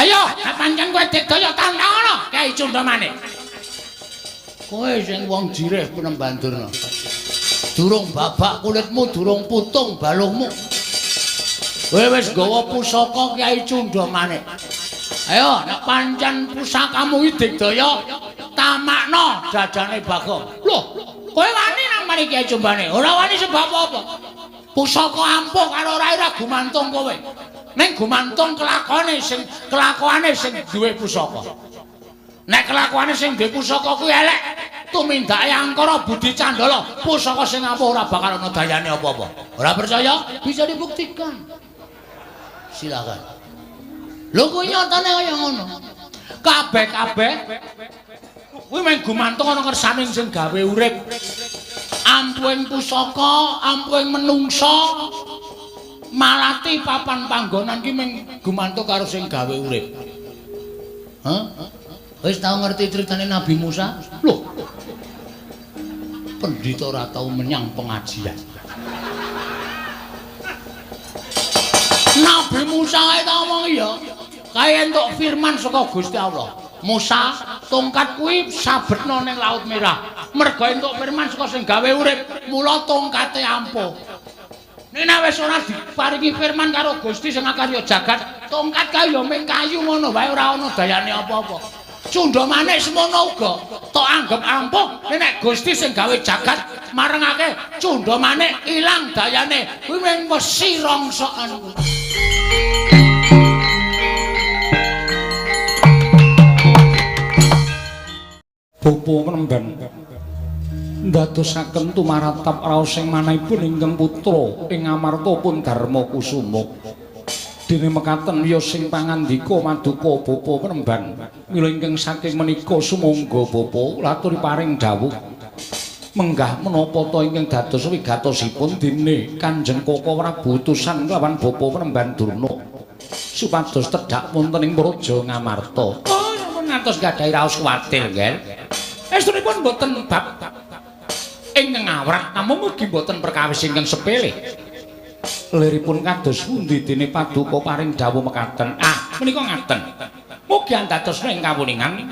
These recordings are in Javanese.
Ayo, nek pancen kowe digdaya tantangana Kyai Cundamane. Kowe sing wong jirih Penemban Durna. Durung babak kulitmu, durung putung baluhmu. Kowe wis nggawa pusaka Kyai Cundamane. Ayo, nek pancen pusakamu iki digdaya, tamakno dadane Bagong. Loh, kowe wani nampani Kyai Cundamane? Ora wani sebab apa? Pusaka ampuh karo ora ora gumantung kowe. Ning gumantung kelakuane sing duwe pusaka. Nek kelakuane sing duwe pusaka kuwi elek, tumindake angkara budi candala, pusaka sing ampuh ora bakal ana dayane apa-apa. Ora percaya? Bisa dibuktikan. Silakan. Lho kuwi nyatane kaya ngono. Kabeh-kabeh kuwi mung gumantung ana kersane sing gawe urip. Ampuhing pusaka, ampuhing menungsa, malati papan panggonan ki mung gumantung karo sing gawe urip. Hah? Wis tau ngerti critane Nabi Musa? Loh. Pendhita ora tau menyang pengajian. Nabi Musa kae tau ngomong ya, kae entuk firman saka Gusti Allah. Musa, tongkat kuwi sabetna ning Laut Merah. Merga entuk firman saka sing gawe urip, mula tongkate ampuh. Nek wis ora diparingi firman karo Gusti sing akarya jagat, tongkat kae ya mung kayu ngono wae ora ana dayane apa-apa. Cundhamane semono uga, tok anggep ampuh, nek Gusti sing gawe jagat marengake cundhamane ilang dayane, kuwi mung wesi rongsokan kuwi. Bapa Penemban ndadosaken tumaratap raos ing manahipun ingkang putra ing amarta pun Darma Kusuma. Dene mekaten wiyos sing pangandika maduka Bapa Penemban, mila ingkang saking menika sumangga Bapa laturi paring dawuh menggah menapa ta ingkang dados wigatosipun dene Kanjeng Koko Prabu utusan kelawan Bapa Penemban Durna supados tedhak wonten ing Praja Ngamarta. Oh, sampun ngantos gadhahi raos kuwatir, Ngger. Estunipun mboten bab ingkang ngawrat, namung mugi mboten perkawis ingkang sepele. Liripun kados pundi dene paduka paring dawuh mekaten? Ah, menika ngaten. Mugi andadosna ing kawuningan.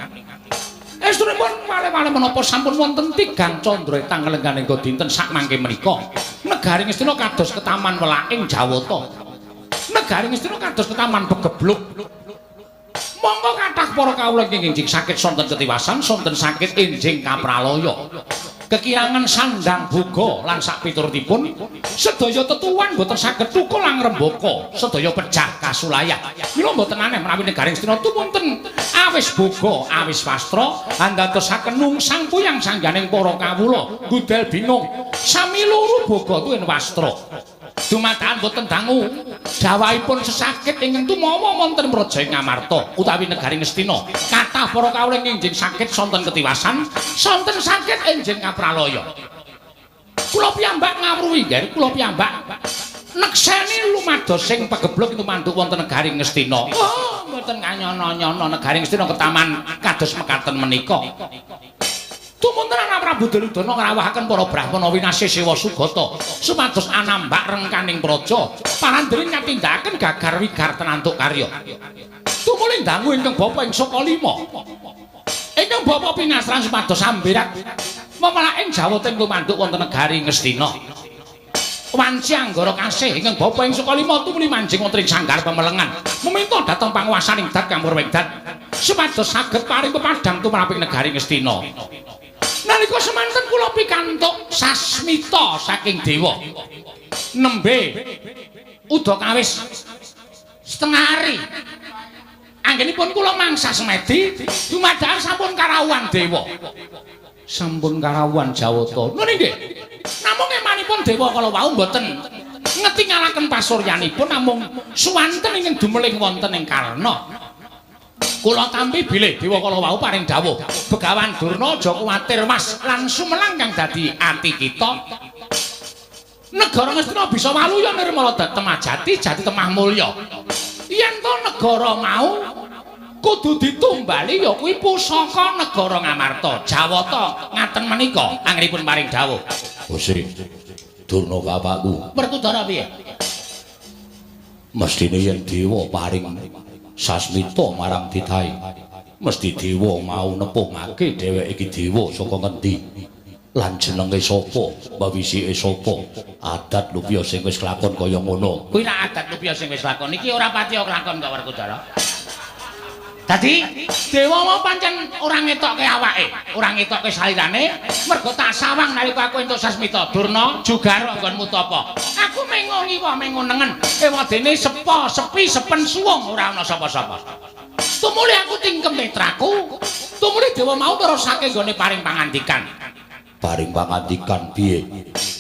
Estunipun wale-wale menapa sampun wonten tigang candra tanggal lengganing dinten sakmangke menika. Negari Ngastina kados ketaman welaking Jawata. Negari Ngastina kados ketaman pegebluk. Monggo kathah para kawula ingkang enjing sakit sonten ketiwasan, sonten sakit enjing kapralaya. Kekirangan sandang boga lan sakpiturutipun sedaya tetuwan boten saged tukul lan ngrembaka, sedaya pejah kasulayah. Mila mboten aneh menawi negari Ngastina tumunten awis boga, awis wastra andadosaken nungsang puyang sangganing para kawula, gudel bingung. Sami luru boga tuwin wastra. Dumadakan boten dangu dawahipun sesakit ingkang tumawa wonten Praja Ngamarta utawi negari Ngastina. Kathah para kawula enjing sakit sonten ketiwasan, sonten sakit enjing kapralaya. Kula piyambak ngawruhi, Ngger, kula piyambak nekseni lumados sing pegebluk tumanduk wonten negari Ngastina. Oh, mboten kanyono-nyono negari Ngastina ketaman kados mekaten menika. Tumunten anak Prabu Duryudana ngrawuhaken para brahmana winasih sewa sugata supados anambak rengkaning praja parandring katindakaken gagar wigar tenantuk karya. Tumuli dangu ingkang bapa ing Sukalima. Ingkang bapa pinasran supados sambirat memelaking jawata ing tumanduk wonten negari Ngastina. Wanci Anggara kasih ingkang bapa ing Sukalima tumuli manjing wonten ing sanggar pemelengan meminta dhateng panguwasaning dat Kamurwengdat supados saged paring pepadhang tumraping negari Ngastina. Nalika semanten kula pikantuk sasmita saking dewa. Nembe udakawis setengah hari. Anggenipun kula mangsa semedi dumadakan sampun karawuhan dewa. Sampun karawuhan Jawata. Ngono nggih. Namung emanipun dewa kala wau mboten ngetingalaken pasuryanipun namung suwanten ingkang dumeling wonten ing Karna. Kula tampi bilih dewa kala wau paring dawuh, Begawan Durna aja kuwatir Mas lan sumelang kang dadi ati kita. Negara Ngastina bisa waluya nirmala temah jati jati temah mulya. Yen to negara mau kudu ditumbali ya kuwi pusaka negara Ngamarta. Jawata ngaten menika anggenipun paring dawuh. Gusti Durna kapakku. Werkudara piye? Mestine yen dewa paring Sasmita marang titahe. Mesti dewa mau nepungake dheweke iki dewa saka ngendi? Lan jenenge sapa? Bawisike sapa? Adat lupya sing wis kelakon kaya ngono. Kuwi rak adat lupya sing wis lakon iki ora patiya kelakon kok Werkudara. Dadi dewa mau pancen ora ngetokke awake, ora ngetokke salirane, mergo tak sawang nalika aku entuk sasmita Durna jugara nggonmu tapa. Aku mengo ngiwa mengo nengen, ewadene sepo, sepi, sepen suwung ora ana sapa-sapa. Tumuli aku tingkem netraku, tumuli dewa mau nerusake nggone paring pangandikan. Paring pangandikan piye?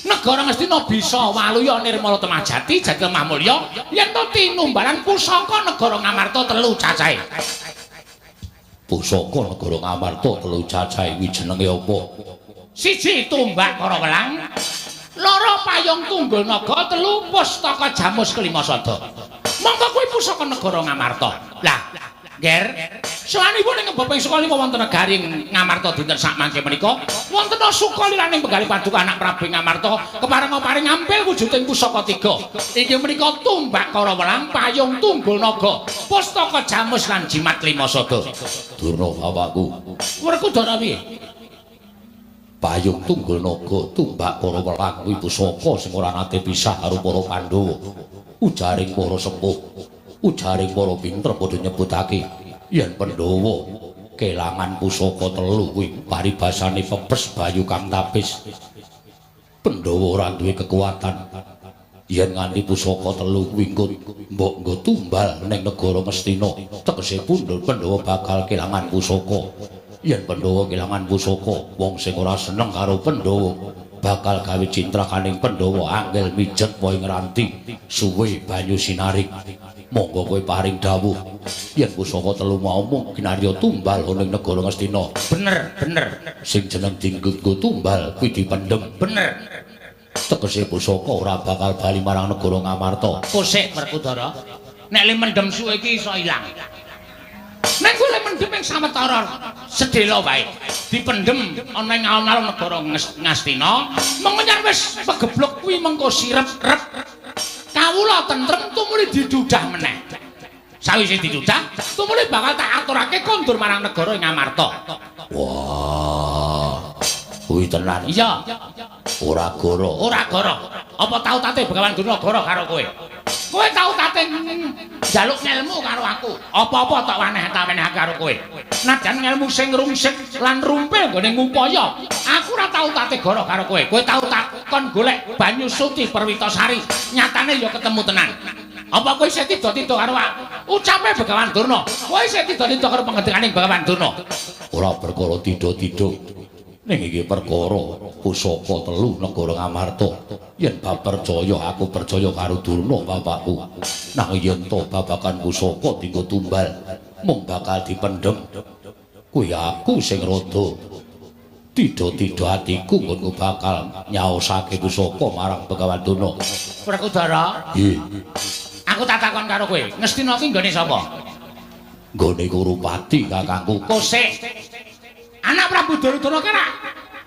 Negara Ngastina bisa waluya nirmala temajati jati lemah mulya yen to tinumbalan pusaka negara Ngamarta telu cacahe. Pusaka negara Ngamarta telu cacahe kuwi jenenge apa? Siji tumbak Karawelang, loro payung tunggul naga, telu pustaka jamus kelima sada. Mongko kuwi pusaka negara Ngamarta. Lah, Nger, sowanipun ing Baping Sukalima wonten negari Ngamarta dinten sakmangke menika wonten sukaliraning penggalih paduka anak Prabu Ngamarta keparenga paring ngampil wujuding pusaka tiga. Inggih menika tumbak Karawelang, payung tunggul naga, pustaka jamus lan jimat lima sada. Durna bapakku. Werkudara piye? Payung tunggul naga, tumbak Karawelang kuwi pusaka sing ora nate pisah karo para Pandhawa. Ujaring para sepuh, ujaring para pinter padha nyebutake yen Pandhawa kelangan pusaka telu kuwi paribasane pepes bayu kang tapis. Pandhawa ora duwe kekuatan yen nganti pusaka telu kuwi nggo mbok nggo tumbal ning negara Ngastina, tegese pundhul Pandhawa bakal kelangan pusaka. Yen Pandhawa kelangan pusaka, wong sing ora seneng karo Pandhawa bakal gawe cintrakaning Pandhawa angel mijet wae ngranti suwe banyu sinaring. Monggo kowe paring dawuh yen pusaka telu mau mung kinarya tumbal ana ing negara Ngastina. Bener, bener. Sing jeneng dinggo tumbal kuwi dipendhem. Bener. Tegese pusaka ora bakal bali marang negara Ngamarta. Kosek Werkudara. Nek le mendhem suwe iki iso ilang. Nek kowe le mendhem ing sawetara sedhela wae, dipendhem ana ing alun-alun negara Ngastina, mengko yen wis pegebluk kuwi mengko sirep-rep. Kawula tentrem tumuli didudah meneh. Sawise didudah, tumuli bakal tak aturake kondur marang negara Ngamarta. Wah. Kuwi tenan. Iya. Ora goro. Ora goro. Apa tau tate Begawan Durna goro karo kowe? Kowe tau tate njaluk ngelmu karo aku. Apa-apa tak waneh tak wenehake karo kowe. Najan ngelmu sing rungsik lan rumpil nggone ngupaya, aku ora tau tate goro karo kowe. Kowe tau tak kon golek banyu suci Perwitasari, nyatane ya ketemu tenan. Apa kowe isih tida-tida karo aku? Ucape Begawan Durna. Kowe isih tida-tida karo pengendikaning Begawan Durna. Ora perkara tida-tida. Ning iki perkara pusaka telu negara Ngamarta. Yen bab percaya aku percaya karo Durna bapakku. Nang yen to babagan pusaka dinggo tumbal mung bakal dipendhem. Kuwi aku sing rada tida-tida atiku nggonku bakal nyaosake pusaka marang Begawan Durna. Werkudara, Nggih. aku tak takon karo kowe. Ngastina ki nggone sapa? Nggone Kurupati kakangku. Kosek. Anak Prabu Duryudana ki rak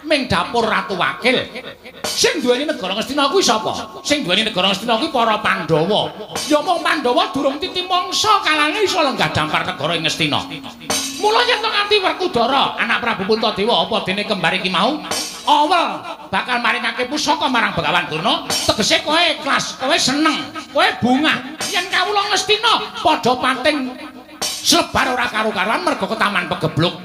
ming dapur Ratu Wakil. Sing duweni negara Ngastina kuwi sapa? Sing duweni negara Ngastina kuwi para Pandhawa. Ya mung Pandhawa durung titi mangsa kalane iso lenggah dampar negara ing Ngastina. Mula yen to nganti Werkudara, anak Prabu Puntadewa apa dene kembar iki mau awel bakal maringake pusaka marang Begawan Durna, tegese kowe ikhlas, kowe seneng, kowe bungah. Yen kawula Ngastina padha pating slebar ora karu-karuan mergo ketaman pegebluk.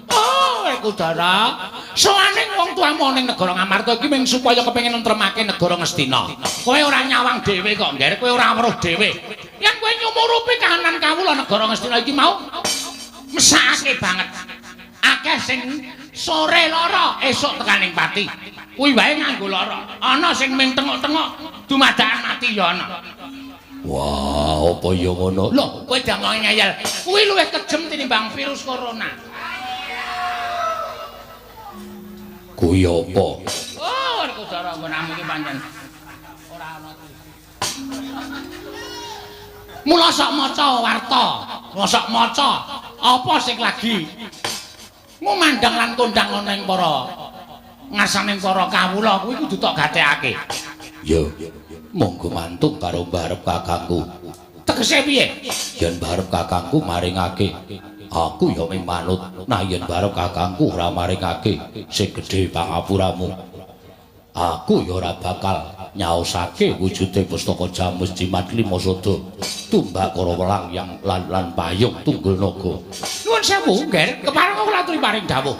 Oh, Werkudara, sowane wong tuamu ning negara Ngamarta iki mung supaya kepengin nentremake negara Ngastina. Kowe ora nyawang dhewe kok, Ngger, kowe ora weruh dhewe. Yen kowe nyumurupi kahanan kawula negara Ngastina iki mau mesakake banget. Akeh sing sore lara, esuk tekaning pati. Kuwi wae nganggo lara. Ana sing ming tengok-tengok dumadakan mati ya ana. Wah, apa ya ngono? Lho, kowe diomongin ngeyel. Kuwi luwih kejem tinimbang virus corona. Kuwi apa? Oh, Werkudara nggonamu iki pancen ora ana. Mula sok maca warta, mula sok maca apa sing lagi ngumandhang lan kondang ana ing para ngasaning para kawula kuwi kudu tok gatekake. Ya, monggo mantuk karo mbarep kakangku. Tegese piye? Yen barep kakangku maringake, aku ya ming manut. Nah yen barep kakangku ora maringake sing gedhe pangapuramu, aku ya ora bakal nyaosake wujude pustaka Jamus Jimat Lima Sada, tumbak kara welang yang lan payung tunggul naga. Nuwun sewu, Ngger, kepareng kula aturi paring dawuh.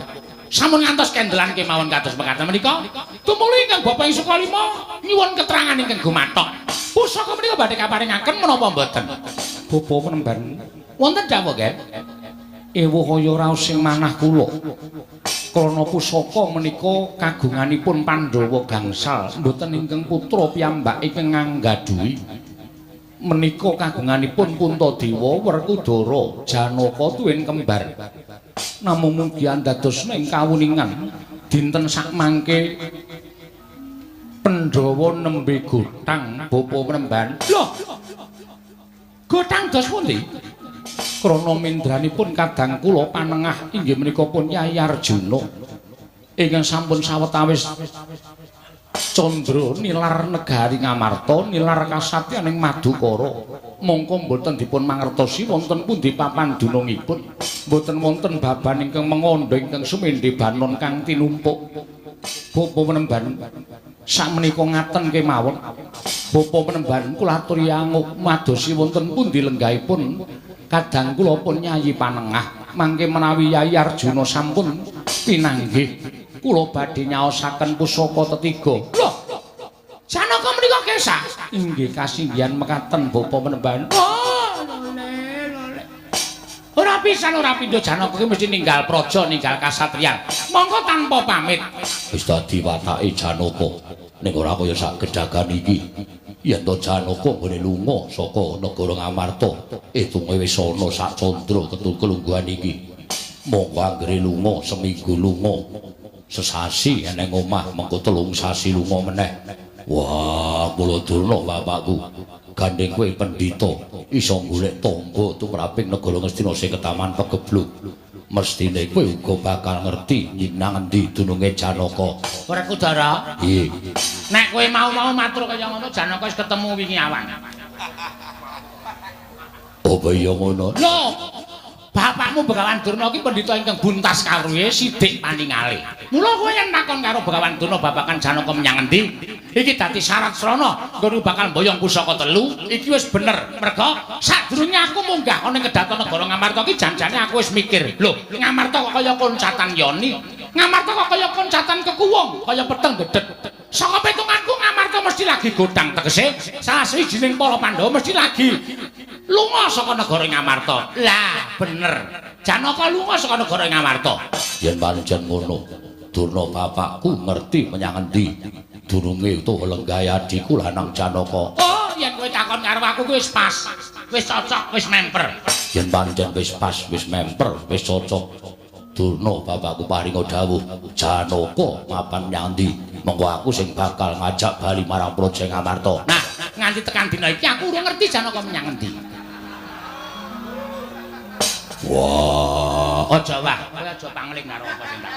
Sampun ngantos kendelan kemawon kados mekaten menika. Tumuli ingkang Bapak ing Sukalima nyuwun keterangan ingkang gumathok. Pusaka menika badhe kaparingaken menapa mboten? Bapa Penemban, Wonten dawuh, Ngger. Ewuh kaya raos sing manah kula. Krana pusaka menika kagunganipun Pandhawa gangsal, mboten ingkang putra piyambak ingkang nganggadhuhi. Menika kagunganipun Puntadewa, Werkudara, Janaka tuwin kembar. Namung mugi andadosna ing kawuningan dinten sakmangke Pandhawa nembe gothang Bapa Penemban. Lho. Gothang dos pundi? Krana mendranipun kadang kula panengah inggih menika pun Kyai Arjuna ingkang sampun sawetawis candra nilar negari Ngamarta, nilar kasatyan ing Madukara. Mongko mboten dipun mangertosi wonten pundi papan dunungipun, mboten wonten baban ingkang mengandha ingkang sumendhe banon kang tinumpuk. Bapa Penemban, sakmenika ngaten kemawon. Bapa Penemban kula aturi anguk madosi wonten pundi lenggahipun kadang kula pun Nyayi Panengah. Mangke menawi Yayi Arjuna sampun pinanggih, kula badhe nyaosaken pusaka tetiga. Lho. Janaka menika kesah. Inggih kasinggihan mekaten Bapa Penemban. Oh, lole, lole. Ora pisan ora pindho Janaka ki mesti ninggal praja, ninggal kasatriyan. Monggo tanpa pamit. Wis dadi watake Janaka ning ora kaya sak gedhagan iki. Yen to Janaka nggone lunga saka negara Ngamarta, itunge wis ana sak candra ketul kelungguhan iki. Monggo anggere lunga seminggu lunga, sesasi eneng omah, mengko 3 sasi lunga meneh. Wah, kula durna bapakku. Gandeng kowe pendhita iso golek tangga tumraping negara Ngastina sing ketaman pegebluk. Mestine kowe uga bakal ngerti nang endi dununge Janaka. Werkudara? Piye? Nek kowe mau-mau matur kaya ngono, Janaka wis ketemu wingi awan. Apa iya ngono? Lho, bapakmu Begawan Durna ki pendhita ingkang buntas kawruhe sidik paningale. Mula kowe yen takon karo Begawan Durna babagan Janaka menyang endi, iki dadi syarat srana nggon bakal mboyong pusaka telu, iki wis bener. Merga sadurunge aku munggah ana ing kedaton negara Ngamarta ki janjane aku wis mikir, lho, Ngamarta kok kaya koncatan yoni, Ngamarta kok kaya koncatan kekuwung, kaya peteng dedet. Saka pitunganku Ngamarta mesti lagi godhang, tegese salah sawijining para Pandhawa mesti lagi lunga saka negara Ngamarta. Lah, bener. Janaka lunga saka negara Ngamarta. Yen pancen ngono, Durna bapakku ngerti menyang endi dununge utawa lenggahe adhiku lanang Janaka. Oh, yen kowe takon karo aku kuwi wis pas, wis cocok, wis memper. Yen pancen wis pas, wis memper, wis cocok, Durna bapakku paringa dawuh, Janaka mapan menyang endi, mengko aku sing bakal ngajak bali marang Praja Ngamarta. Nah, nganti tekan dina iki aku urung ngerti Janaka menyang endi. Wah, aja wah, kowe aja pangling karo apa sing tak.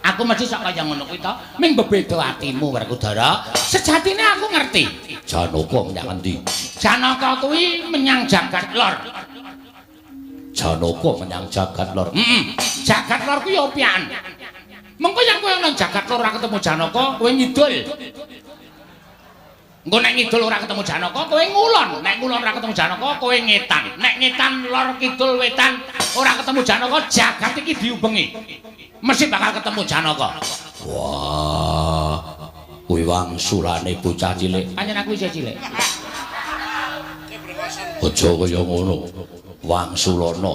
Aku mesti sak kaya ngono kuwi to, ming bebeda atimu Werkudara. Sejatine aku ngerti. Janaka menyang endi? Janaka kuwi menyang jagat lor. Janaka menyang jagat lor. Heeh. Jagat lor kuwi opian. Mengko yen kowe nang jagat lor ora ketemu Janaka, kowe ngidul. Engko nek ngidul ora ketemu Janaka, kowe ngulon. Nek ngulon ora ketemu Janaka, kowe ngetan. Nek ngetan lor kidul wetan ora ketemu Janaka, jagat iki diubengi. Mesti bakal ketemu Janaka. Wah, kuwi wangsulane bocah cilik. Pancen aku isih cilik. Aja kaya ngono. Wangsulana.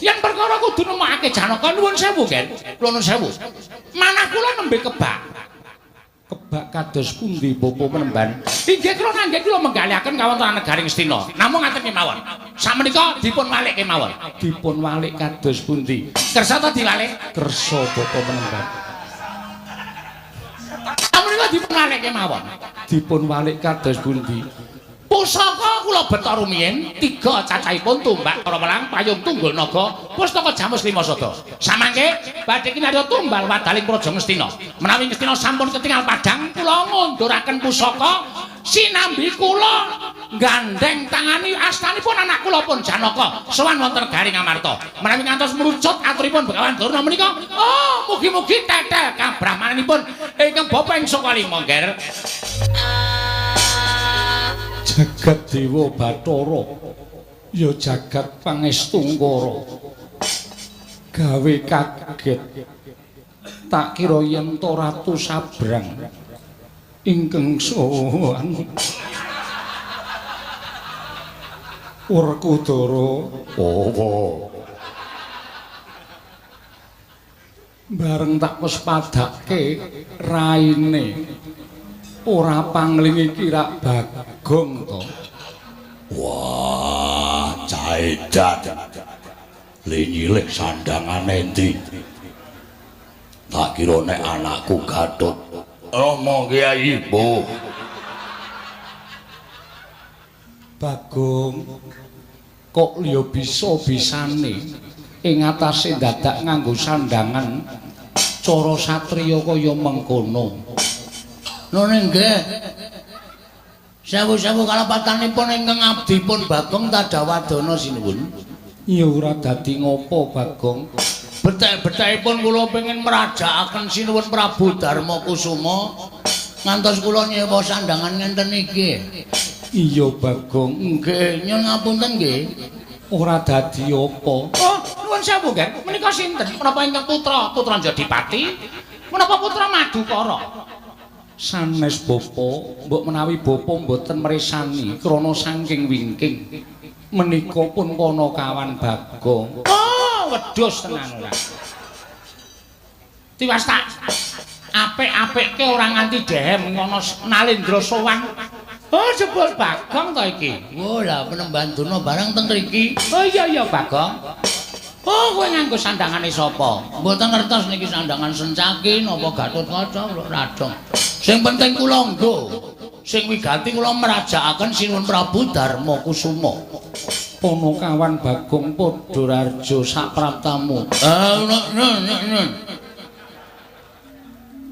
Yen perkara kudu nemokake Janaka, nuwun sewu, Gen. Kula nuwun sewu. Manah kula nembe kebak. Kebak kados pundi Bapa Penemban? Inggih kula nangge kula menggalihaken kawontenan negari Ngastina. Namung ngaten kemawon. Sakmenika dipun walik kemawon. Dipun walik kados pundi? Kersa ta diwalik? Kersa Bapa Penemban. Sakmenika dipun walik kemawon. Dipun walik kados pundi? Pusaka kula beto rumiyin 3 cacahipun tumbak para welang payung tunggul naga pustaka Jamus Lima Sada. Samangke badhe kinarya tumbal wadaling Praja Ngastina. Menawi Ngastina sampun ketingal padhang kula ngunduraken pusaka sinambi kula Gandeng tangani astanipun anak kula pun Janaka sowan wonten Garing Amarta. Menawi ngantos mrucut aturipun Begawan Durna menika, oh mugi-mugi tetel kabrahmananipun ingkang bapa ing saka lima, Nger. Jagat Dewa Bathara ya jagat pangestungkara. Gawe kaget. Tak kira yen to Ratu Sabrang ingkang sowan. Werkudara. Apa? Bareng tak wespadake raine. Ora pangling iki rak Bagong to. Wah, caedan. Le nyilih sandangane endi? Tak kira nek anakku Gatot. Rama Kyai, Bu. Bagong kok liya bisa-bisane ing atase dadak nganggo sandangan cara satriya kaya mengkono. Nun nggih. Sewu-sewu kalepatanipun ingkang abdipun Bagong Tadawadana sinuwun. Ya ora dadi ngopo Bagong. Bethek-bethekipun kula pengin mrajakaken Sinuwun Prabu Darma Kusuma ngantos kula nyewa sandangan ngenten iki. Iya Bagong. Nggih, nyuwun ngapunten nggih. Ora dadi apa. Oh, nuwun sewu nggih. Menika sinten? Menapa ingkang putra putra Jodipati? Menapa putra Madukara? Sanes bapa, mbok menawi bapa mboten mresani krana saking wingking. Menika pun Panakawan Bagong. Oh, wedhus tenan ora. Tiwas tak apik-apikke ora nganti dehem ngono Nalendra sowan. Oh, jebul Bagong to iki. Oh, lah penemban Durna barang teng mriki. Oh iya iya Bagong. Oh, kowe nganggo sandangane sapa? Mboten ngertos niki sandangan Sencaki napa Gatotkaca kula radong. Sing penting kula nggo. Sing wigati kula mrajakaken Sinuwun Prabu Darma Kusuma. Panakawan Bagong Padhararja sapraptamu.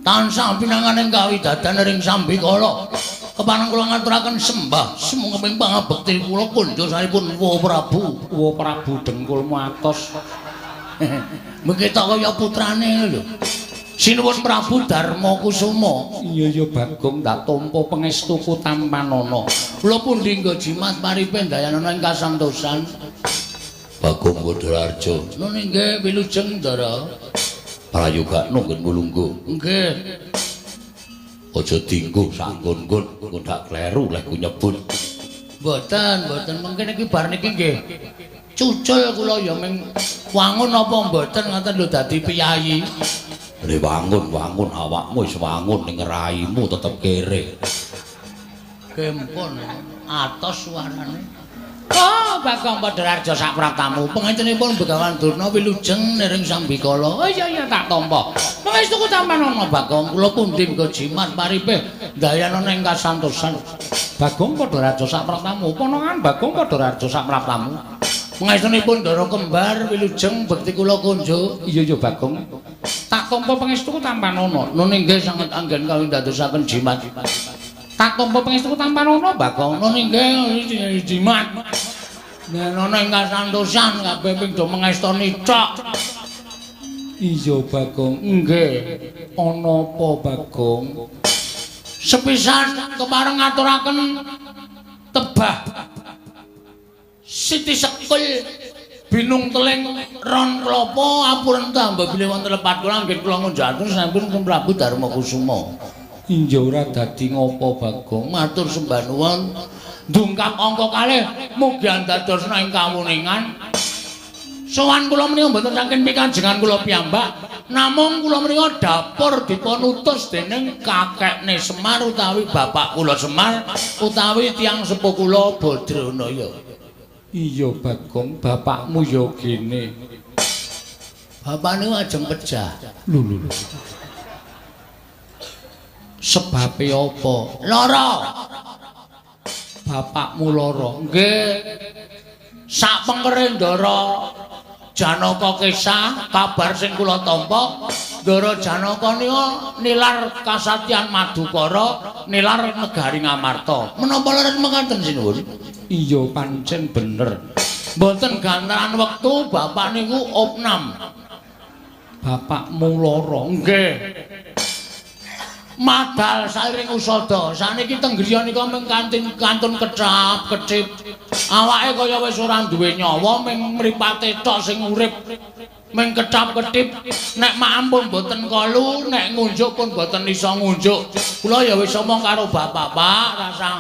Tansah pinanganing kawidadan ring sambikala. Kepareng kula ngaturaken sembah sumangga pangabekti kula kunjosaripun Wa Prabu. Wa Prabu dengkulmu atos. Mengke tok kaya putrane lho. Sinuwun Prabu Darma Kusuma. Iya iya Bagong, tak tampa pangestuku tampanana. Kula pundi nggo jimat paripe ndayanana ing kasantosan. Bagong Padhararja. Nun inggih wilujeng Ndara. Prayogakno nggon mulungguh. Nggih. Aja dinggo sanggon-nggon, engko ndak kleru lek ku nyebut. Mboten, mboten mungkin iki bar niki nggih. Cucul kula ya ming wangun apa mboten ngoten lho dadi piyayi. Le wangun-wangun awakmu wis wangun ning raimu tetep kere. Gempon atos suarane. Oh, Bagong Padhararja sapraptamu. Pangantenipun Begawan Durna wilujeng niring sambikala. Oh iya iya tak tampa. Pangestuku tampanana Bagong, kula pundi nggo jimat paripe ndayanana ing kasantosan. Bagong Padhararja sapraptamu. Ponokan Bagong Padhararja sapraptamu. Pangestunipun Ndara kembar wilujeng bekti kula kunjuk. Iya iya Bagong. Tak tampa pangestuku tampanana. Nun inggih sanget anggen kawindadosaken jimat. Tak tampa pangestuku tampanana Bagong. Nun inggih jimat. Nenono ing kasantosan kabeh ping do mengestoni cok. Iya Bagong. Nggih. Ana apa Bagong? Sepisan kepareng ngaturaken tebah Siti Sekul binung teling ron klapa ampun tambah bilih wonten lepat kula nggih kula ngunjahaken sampun Prabu Darma Kusuma. Iya ora dadi ngopo Bagong. Matur sembah nuwun. Ndungkap angka kalih mugi andadosna ing kawuningan. Sowan kula menika mboten saking pikajengan kula piyambak, namung kula menika dapur dipun utus dening kakekne Semar utawi bapak kula Semar utawi tiyang sepuh kula Badranaya. Iya Bagong, bapakmu ya gene. Bapakne ajeng pejah. Lho lho lho. Sebabe apa? Lara. Bapakmu lara. Nggih. Sak pengkere Ndara Janaka kesah kabar sing kula tampa Ndara Janaka nika nilar kasatyan Madukara nilar negari Ngamarta. Menapa leres mekaten sinuwun? Iya pancen bener. Mboten gantaran wektu bapak niku opnam. Bapakmu lara. Nggih. Madal sairing usada. Saniki teng griya nika mung kantun kecap kecip. Awake kaya wis ora duwe nyawa mung mripate tok sing urip. Mung kecap ketip. Nek maem pun mboten kolu, nek ngunjuk pun mboten iso ngunjuk. Kula ya wis omong karo bapak, Pak, rasa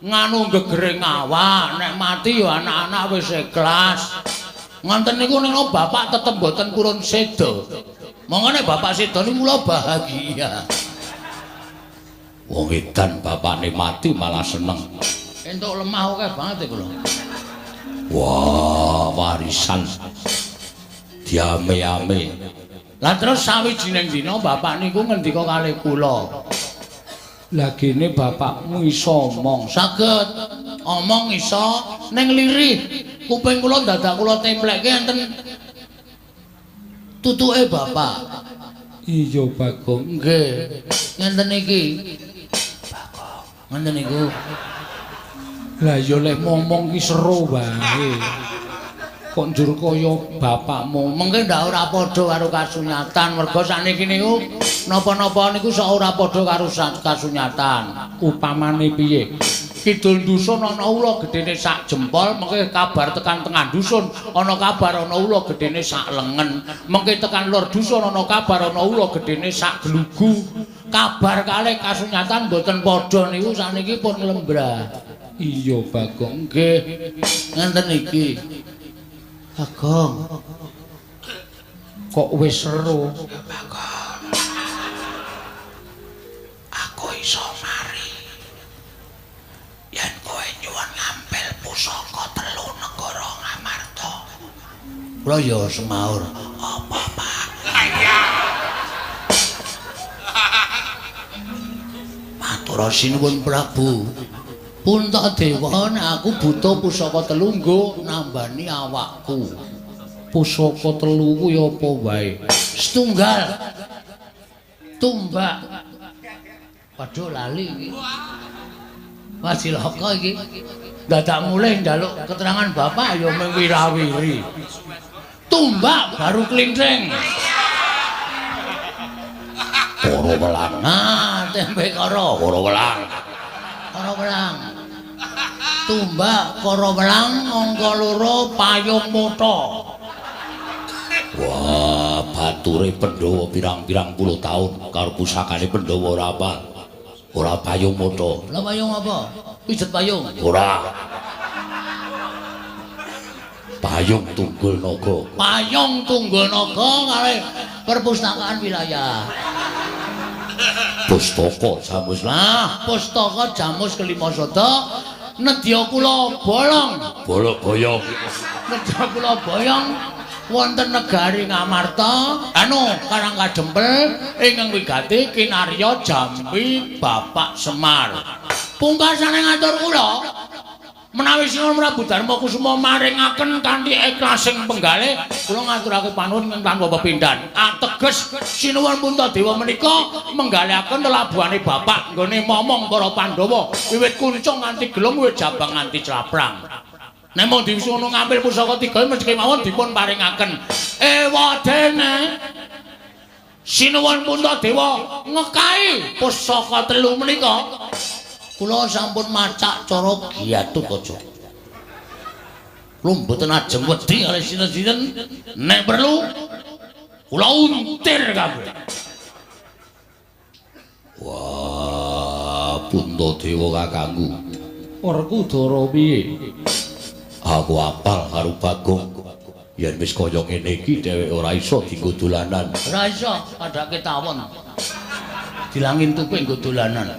nganu gegering awak, nek mati ya anak-anak wis ikhlas. Ngonten niku ning bapak tetep mboten purun seda. Monggo nek bapak seda niku kula bahagia. Wong edan bapakne mati malah seneng. Entuk lemah akeh banget kula. Wah, warisan diame-ame. Lah terus sawijining dina bapak niku ngendika kalih kula. Lah gene bapakmu iso omong. Saged omong iso ning lirih. Kuping kula dadak kula templekke enten tutuke bapak. Iya, Bagong. Nggih. Ngenten iki. Bagong. Ngenten niku. Lah ya lek ngomong ki seru wae. Kok njur kaya bapakmu. Mengke ndak ora padha karo kasunyatan. Merga sakniki niku napa-napa niku sok ora padha karo kasunyatan. Upamane piye? Kidul dusun ana ula gedene sak jempol, mengke kabar tekan tengah dusun ana kabar ana ula gedene sak lengen, mengke tekan lor dusun ana kabar ana ula gedene sak glugu. Kabar kalih kasunyatan mboten padha niku sakniki pun lembrah. Iya, Bagong. Nggih. Ngenten iki. Bagong. Kok wis seru? Bagong. Aku iso mari. Yen kowe nyuwun ngampil pusaka telu negara Ngamarta. Kula ya semaur. Apa, Pak? Matur sinuwun Prabu. Puntadewa nek aku butuh pusaka telu nggo nambani awakku. Pusaka telu kuwi apa wae? Setunggal. Tumbak. Waduh lali iki. Wah cilaka iki. Dadak mulih njaluk keterangan bapak ya mung wirawiri. Tumbak baru klinthing. Koro welang. Nah, tempe koro. Koro welang. Koro welang. Tumbak koro welang angka loro payung mata. Wah, bature Pandhawa pirang-pirang puluh taun karo pusakane Pandhawa ora apal. Ora payung mata. Lah payung apa? Pijet payung. Ora. Payung Tunggul Naga. Payung Tunggul Naga kalih perpustakaan wilayah. Pustaka Jamus. Lah, pustaka Jamus kelima sada nedya kula bolong. Bolok boyong. Nedya kula boyong wonten negari Ngamarta, anu Karang Kadempel ingkang wigati kinarya Jambi Bapak Semar. Pungkasane ngatur kula menawi Sinuwun Prabu Darma Kusuma maringaken kanthi ikhlasing penggalih kula ngaturake panuwun ingkang tanpa pepindhan. Ateges Sinuwun Puntadewa menika menggalihaken lelabuhane bapak nggone momong para Pandhawa wiwit kuncung nganti gelung wiwit jabang nganti claprang. Nek mung diwisuno ngambil pusaka tiga mesti kemawon dipun paringaken. Ewadene Sinuwun Puntadewa ngekai pusaka telu menika. Kula sampun macak cara Gatotkaca. Kula mboten ajeng wedi kalih sinten-sinten, nek perlu kula untir kabeh. Wah, Puntadewa kakangku. Werkudara piye? Aku apal karo Bagong. Yen wis kaya ngene iki dheweke ora iso dienggo dolanan. Ora iso, padake tawon. Dilangin tuku nggo dolanan.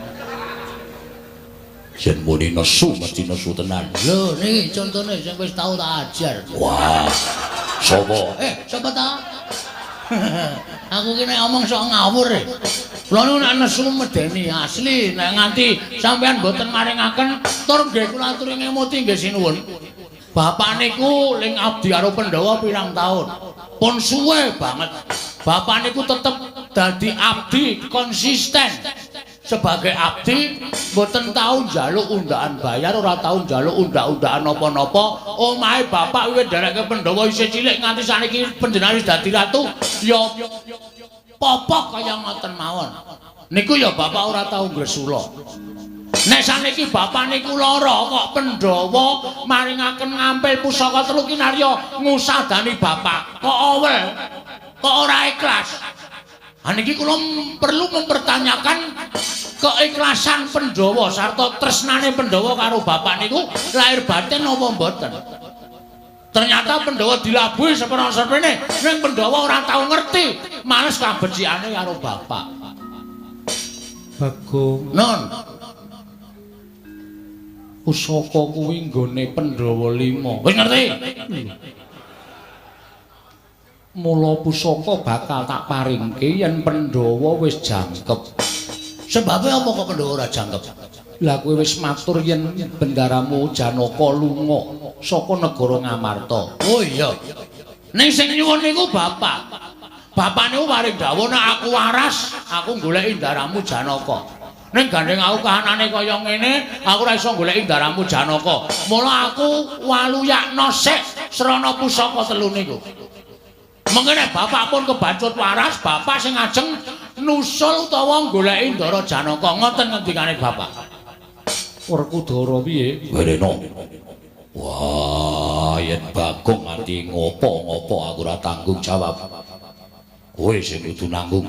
Yen muni nesu mesti nesu tenan. Lho niki contone sing wis tau tak ajar. Wah. Sapa? Sapa ta? Aku ki nek omong sok ngawur e. Kula niku nek nesu medeni asli, nek nganti sampean mboten maringaken tur nggih kula aturi ngemuti nggih sinuwun. Bapak niku ling abdi karo Pandhawa pirang taun? Pun suwe banget. Bapak niku tetep dadi abdi konsisten. Sebagai abdi mboten tau njaluk undaan bayar, ora tau njaluk undak-undakan napa-napa. Omahe bapak wiwit nderekke Pandhawa isih cilik nganti saniki panjenengan wis dadi ratu ya popok kaya ngoten mawon. Niku ya bapak ora tau ngresula. Nek saniki bapak niku lara kok Pandhawa maringaken ngampil pusaka telu kinarya ngusadani bapak. Kok owel? Kok ora ikhlas? Ha niki kula perlu mempertanyakan keikhlasan Pandhawa sarta tresnane Pandhawa karo bapak niku lahir batin napa mboten. Ternyata Pandhawa dilabuhi seprana-seprene ning Pandhawa ora tau ngerti, males kabecikane karo bapak. Bagong, Non, pusaka kuwi nggone Pandhawa 5. Wis ngerti? Mula pusaka bakal tak paringke yen Pandhawa wis jangkep. Sebabe apa kok Pandhawa ora jangkep? Lah kowe wis matur yen bendaramu Janaka lunga saka negara Ngamarta. Oh iya. Ning sing nyuwun niku bapak. Bapak niku paring dawuh nek aku waras, aku goleki ndaramu Janaka. Ning gandeng aku kahanane kaya ngene, aku ora iso goleki ndaramu Janaka. Mula aku waluyakna sik srana pusaka telu niku. Mengene bapak pun kebacut waras, bapak sing ajeng nusul utawa goleki ndara Janaka. Ngoten ngendikane bapak. Werkudara piye? Werena. Wah, yen Bagong nganti ngopo-ngopo aku ora tanggung jawab. Kowe sing kudu nanggung.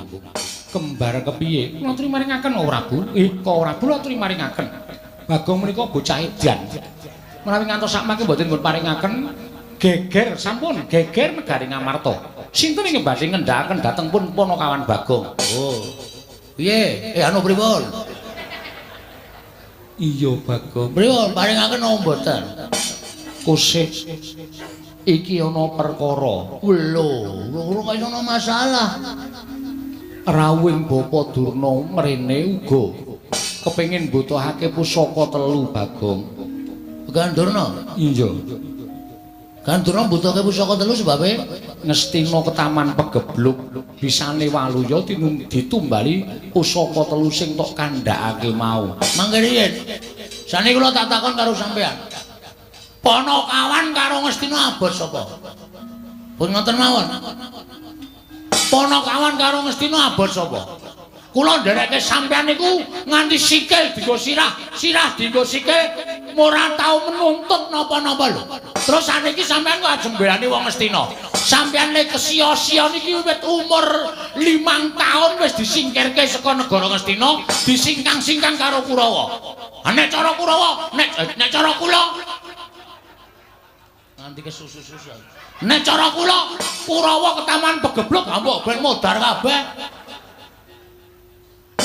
Kembar kepiye? Kula aturi maringaken oh Prabu. Kok Prabu kula aturi maringaken. Bagong menika bocah edan. Menawi ngantos sakmangke mboten dipun paringaken geger sampun geger negari Ngamarta. Sinten ingkang badhe ngendhakaken dhateng pun Panakawan Bagong? Oh. Piye? Anu pripun? Iya Bagong. Pripun paringaken napa mboten? Kusih iki ana perkara. Lho, ora kok iso ana masalah. Rawuhing Bapa Durna mrene uga kepengin mbutuhake pusaka telu Bagong. Gandurna. Iya. Gandurna mbutuhake pusaka telu sebabe Ngastina ketaman pegebluk bisane waluya ditumbali pusaka telu sing tok kandhakake mau. Mangke riyin. Saniki kula tak takon karo sampean. Panakawan karo Ngastina abot sapa? Pun ngoten mawon. Panakawan karo Ngastina abot sapa? Kula nderekke sampean niku nganti sikil dienggo sirah, sirah dienggo sikil, ora tau menuntut napa-napa lho. Terus saniki sampean kok ajeng mbelani wong Ngastina. Sampean le kesia-sia niki wiwit umur 5 taun wis disingkirke saka negara Ngastina, disingkang-singkang karo Kurawa. Ha nek cara Kurawa, nek cara kula nganti kesusu-susu. Nek cara kula, Kurawa ketaman pegebluk ambok ben modar kabeh.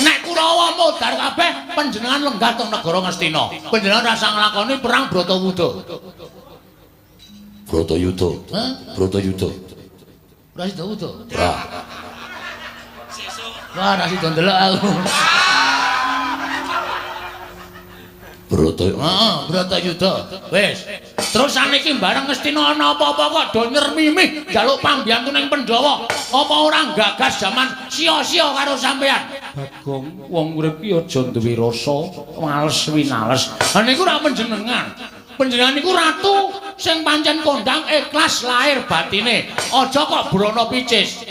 Nek Kurawa modar kabeh, panjenengan lenggah teng negara Ngastina. Panjenengan rasa nglakoni perang Bratawuda. Bratayuda. Hah? Bratayuda. Ora sida wuda. Ora. Wah, ora sida ndelok aku. Bratayuda. Heeh, Bratayuda. Wis. Terus saniki bareng Ngastina ana apa-apa kok do nyermimih njaluk pambiyantu ning Pandhawa. Apa ora gagas jaman sia-sia karo sampean? Bagong, wong urip ki aja duwe rasa males winales. Ha niku ora panjenengan. Panjenengan niku ratu sing pancen kondang ikhlas lahir batine. Aja kok brana picis.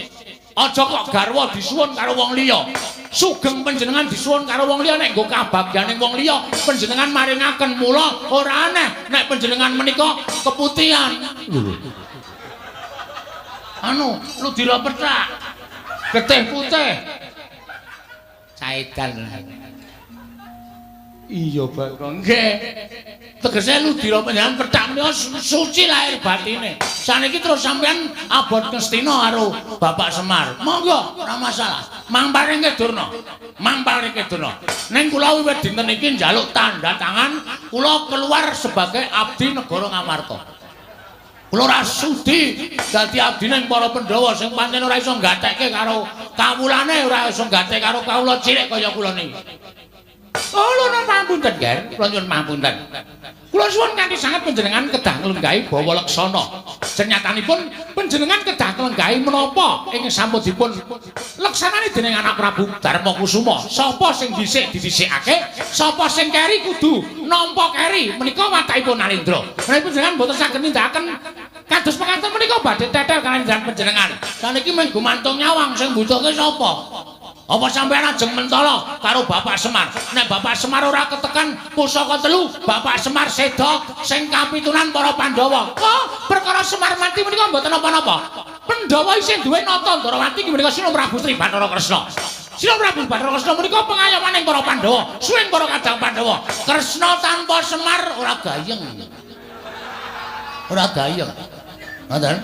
Aja kok garwa disuwun karo wong liya. Sugeng panjenengan disuwun karo wong liya nek nggo kabagyaning wong liya panjenengan maringaken mula ora aneh nek panjenengan menika keputihan. Anu, ludira pethak. Getih putih. Caedan. Iya, Bagong. Nggih. Tegese ludira panjenengan pethak menika suci lahir batine. Saniki terus sampean abot Ngastina karo Bapak Semar. Monggo, ora masalah. Mang paringke Durna. Mang paringke Durna. Ning kula wiwit dinten iki njaluk tanda tangan, kula keluar sebagai abdi negara Ngamarta. Kula ora sudi dadi abdine para Pandhawa sing pancen ora iso nggatekke karo kawulane, ora iso nggatekke karo kawula cilik kaya kula niki. Oh, lho pangapunten, Ger. Kula nyuwun pangapunten. Kula suwun kanthi sanget panjenengan kedah nglenggahi bawa leksana. Senyatanipun panjenengan kedah nglenggahi menapa ing sampun dipun leksanani dening anak Prabu Darma Kusuma. Sapa sing dhisik didhisikake, sapa sing keri kudu nampa keri. Menika watakipun Nalendra. Menawi panjenengan mboten saged nindakaken kados mekaten menika badhe tetel kaliyan panjenengan. Saniki mung gumantung nyawang sing mbutuhke sapa? Apa sampeyan ajeng mentala karo Bapak Semar? Nek Bapak Semar ora ketekan pusaka telu, Bapak Semar seda sing kapitunan para Pandhawa. Oh, perkara Semar mati menika mboten napa-napa. Pandhawa isih duwe nata Ndrawati inggih menika Sinung Prabu Sri Bathara Kresna. Sinung Prabu Bathara Kresna menika pengayomaning para Pandhawa, suwing para kadang Pandhawa. Kresna tanpa Semar ora gayeng. Ora gayeng. Ngoten.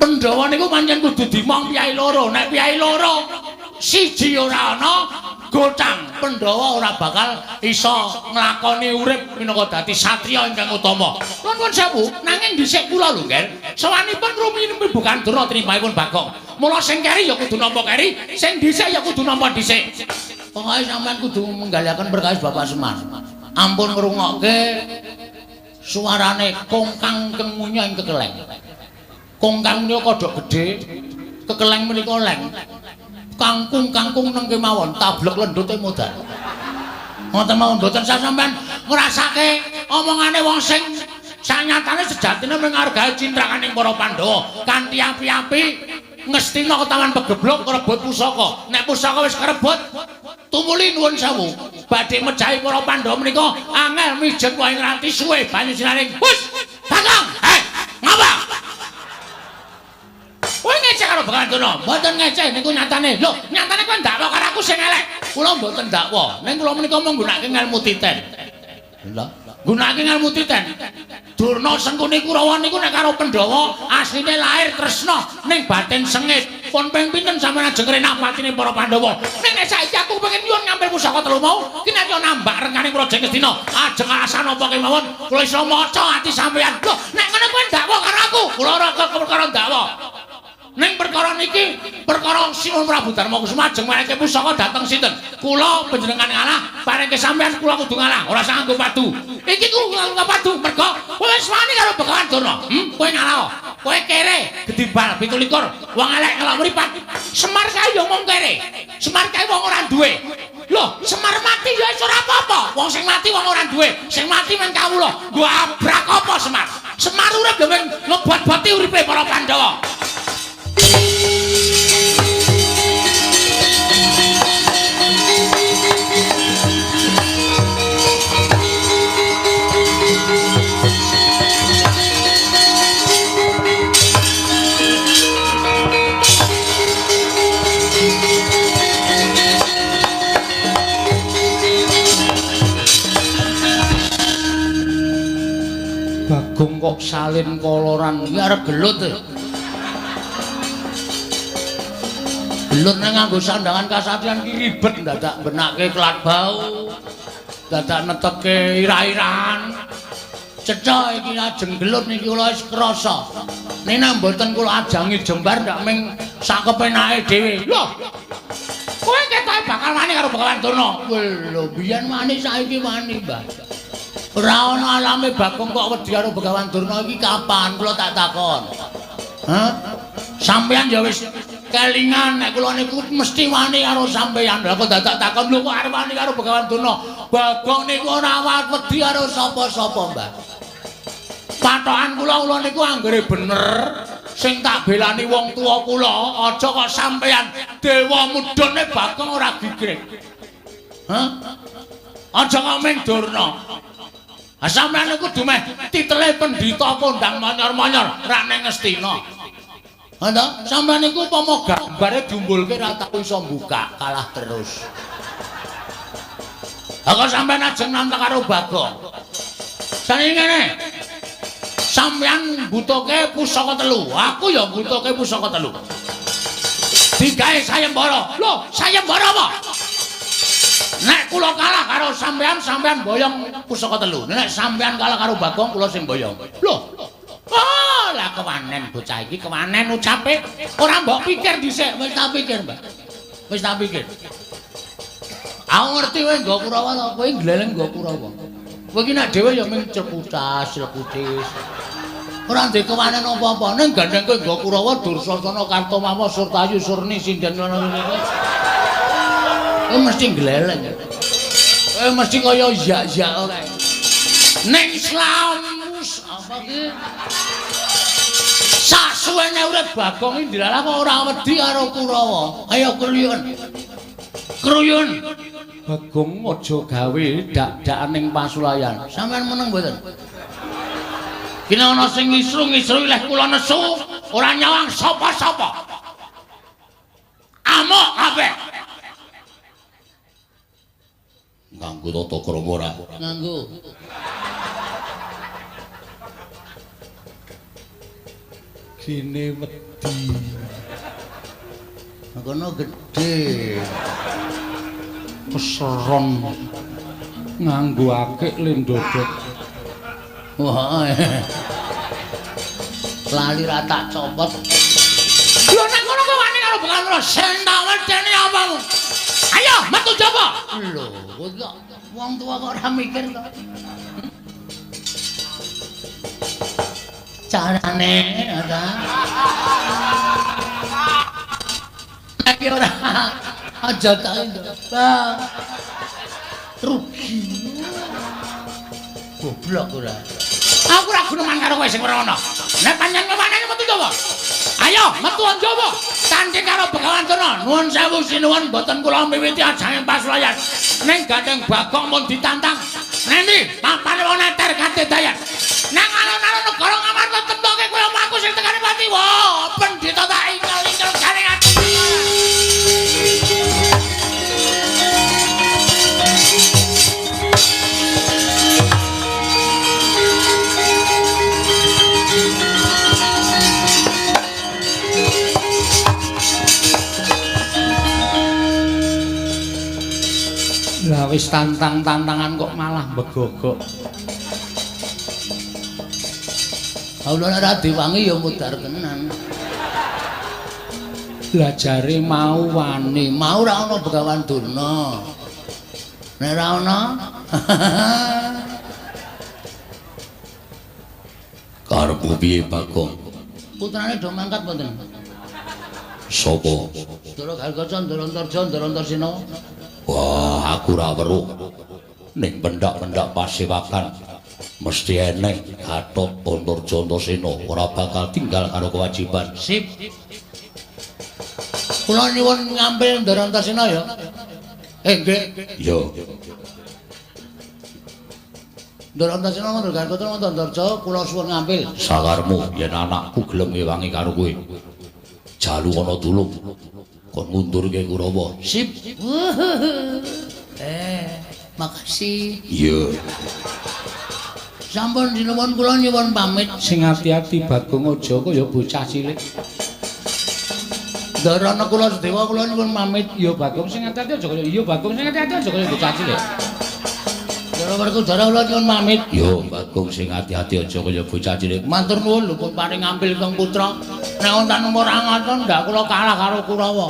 Pandhawa niku pancen kudu dimong piyai loro. Nek piyai loro siji ora ana gocang, Pandhawa ora bakal iso nglakoni urip minangka dadi satriya ingkang utama. Nuwun sewu, nanging dhisik kula lho, Nger. Sawanipun rumiyin bukan Durna tinimbangipun Bagong. Mula sing keri ya kudu nampa keri, sing dhisik ya kudu nampa dhisik. Pokoke sampean kudu menggaliaken perkawis Bapak Semar. Ampun ngrungokke suarane kongkang kengunya ing kekeleng. Kongkang menika kodhok gedhe, kekeleng menika leng. Kangkung-kangkung neng kemawon, tablek lendute modal. Ngoten mawon mboten sah sampean ngrasake omongane wong sing sanyatane sejatine menghargai cintrakaning para Pandhawa kanthi api-api ngestina ketawan pegeblok ngrebut pusaka. Nek pusaka wis kerebut, tumuli nuwun sewu badhe mejahi para Pandhawa menika angel mijet wae ngranti suwe banyu sinaring. Hus, Bagong, heh, ngapa? Kowe ngecek karo Begawan Durna? Mboten ngecek niku nyatane. Lho, nyatane kowe ndakwa karo aku sing elek. Kula mboten ndakwa. Ning kula menika mung nggunakake ngelmu titen. Lha, nggunakake ngelmu titen. Durna Sengkuni Kurawa niku nek karo Pandhawa asline lahir Kresna ning batin sengit. Pun ping pinten sampeyan ajeng ngrenah patine para Pandhawa. Ning nek saiki aku pengen nyuwun ngambil pusaka telu mau, ki nek yo nambak rengganing Praja Ngastina, ajeng alasan apa kemawon kula iso maca ati sampeyan. Lho, nek ngono kowe ndakwa karo aku, kula ora perkara ndakwa. Ning perkara niki, perkara Sinuwun Prabu Darma Kusuma ajeng mareke pusaka dhateng sinten? Kula panjenengan ngalah, parengke sampeyan kula kudu ngalah, ora usah nganggo padu. Iki ku nganggo padu mergo kowe wis wani karo Begawan Durna. Kowe ngalah. Kowe kere, gedibal 27, wong elek ngelok mripat. Semar kae ya mung kere. Semar kae wong ora duwe. Lho, Semar mati ya wis ora apa-apa. Wong sing mati wong ora duwe, sing mati men kawula. Nggo abrak apa Semar? Semar urip ya mung ngebot-boti uripe para Pandhawa. Bagong kok salin koloran iki arep gelut e. Gelut nek nganggo sandangan kasatriyan ki ribet, dadak benake klat bau, dadak netepke ira-irahan. Cetha iki ajeng gelut niki kula wis krasa. Nek mboten kula ajangi jembar ndak ming sak kepenake dhewe. Lho. Kowe ketoke bakal wani karo Begawan Durna. Lho, biyen wani saiki wani, Mbah. Ora ana alame Bagong kok wedi karo Begawan Durna iki kapan kula tak takon. Hah? Sampeyan ya wis kelingan nek kula niku mesti wani karo sampeyan. Lah kok dadak takon lho kok arep wani karo Begawan Durna? Bagong niku ora wedi karo sapa-sapa, Mbah. Patokan kula kula niku anggere bener sing tak belani wong tuwa kula, aja kok sampeyan dewa mudhune Bagong ora gigrik. Hah? Aja kok ming Durna. Ha sampeyan niku dumeh titele pendhita kondang manyor-manyor rak ning Ngastina. Ha ta, sampeyan niku upama gambare diumbulke ra tau iso mbukak, kalah terus. Ha kok sampeyan ajeng nantang karo Bagong. Saniki ngene. Sampeyan mbutuhke pusaka telu, aku ya mbutuhke pusaka telu. Digawe sayembara. Lho, sayembara apa? Nek kula kalah karo sampeyan, sampeyan boyong pusaka telu. Nek sampeyan kalah karo Bagong, kula sing boyong. Lho. Oh, lah kewanen bocah iki, kewanen ucape. Ora mbok pikir dhisik, wis tak pikir, Mbah. Wis tak pikir. Aku ngerti kowe nggo Kurawa to, kowe gleleng nggo Kurawa. Kowe iki nek dhewe ya mung cekutas, cekutis. Ora ndek kewanen apa-apa, ning gandeng kowe nggo Kurawa Dursasana Kartomama Surtayu Surni sinden ngono kuwi. Kowe mesti gleleng. Kowe mesti kaya yak-yak ora. Ning slamus apa ki? Sasuwene urip Bagong iki ndilalah kok ora wedi karo Kurawa. Ayo kruyun. Kruyun. Bagong aja gawe dak-dakan ning pasulayan. Sampeyan meneng mboten? Kene ana sing ngisru-ngisru leh kula nesu, ora nyawang sapa-sapa. Amuk kabeh. Nganggo tata krama ora? Nganggo. Gene wedi. Kono gedhe. Keseron nganggo akik lendodot. Wah. Lali ra tak copot. Lho nek ngono kowe wani karo Bekantra sing tak wedeni apamu? Ayo metu jaba. Lho, kok wong tuwa kok ora mikir to. Carane ora. Nek ora aja tak ndok. Rugi. Goblok ora. Aku ora guneman karo kowe sing ora ana. Nek pancen kewanane metu jaba. Ayo metu njaba. Tanding karo Begawan Durna. Nuwun sewu sinuwun mboten kula miwiti ajang pasulayan. Ning gandeng Bagong mun ditantang. Nendi papane wong neter kadedayan. Nang alun-alun negara Ngamarta temtoke kowe omahku sing tekane pati. Wah, pendhita tak ingel-ingel garing ati. Lah wis tantang-tantangan kok malah begogok. Kula ora diwangi ya mudhar tenan. Lah jare mau wani, mau ora ana Begawan Durna. Nek ora ana karepmu piye Bagong? Putrane do mangkat mboten? Sapa? Ndara Gargaca, Ndara Antarja, Ndara Antarsena. Wah, aku ora weruh. Ning pendak-pendak pasewakan mesti eneng Gatot Antarja Antasena ora bakal tinggal karo kewajiban. Sip. Kula nyuwun ngambil Ndara Antasena ya. Nggih. Ya. Ndara Antasena Ndara Gargaca Ndara Antarja kula suwun ngambil. Sakarmu yen anakku gelem ngewangi karo kowe. Jalu ana tulung. Kon ngundurke Kurawa. Sip. Makasih. Iya. Sampun sinuwun kula nyuwun pamit. Sing ati-ati Bagong aja kaya bocah cilik. Ndara Nakula Sedewa kula nyuwun pamit. Ya Bagong sing ati-ati aja kaya iya Bagong sing ati-ati aja kaya bocah cilik. Ndara Werkudara kula nyuwun pamit. Ya Bagong sing ati-ati aja kaya bocah cilik. Matur nuwun lho pun paring ngambil kang putra. Nek wonten ora ngoten ndak kula kalah karo Kurawa.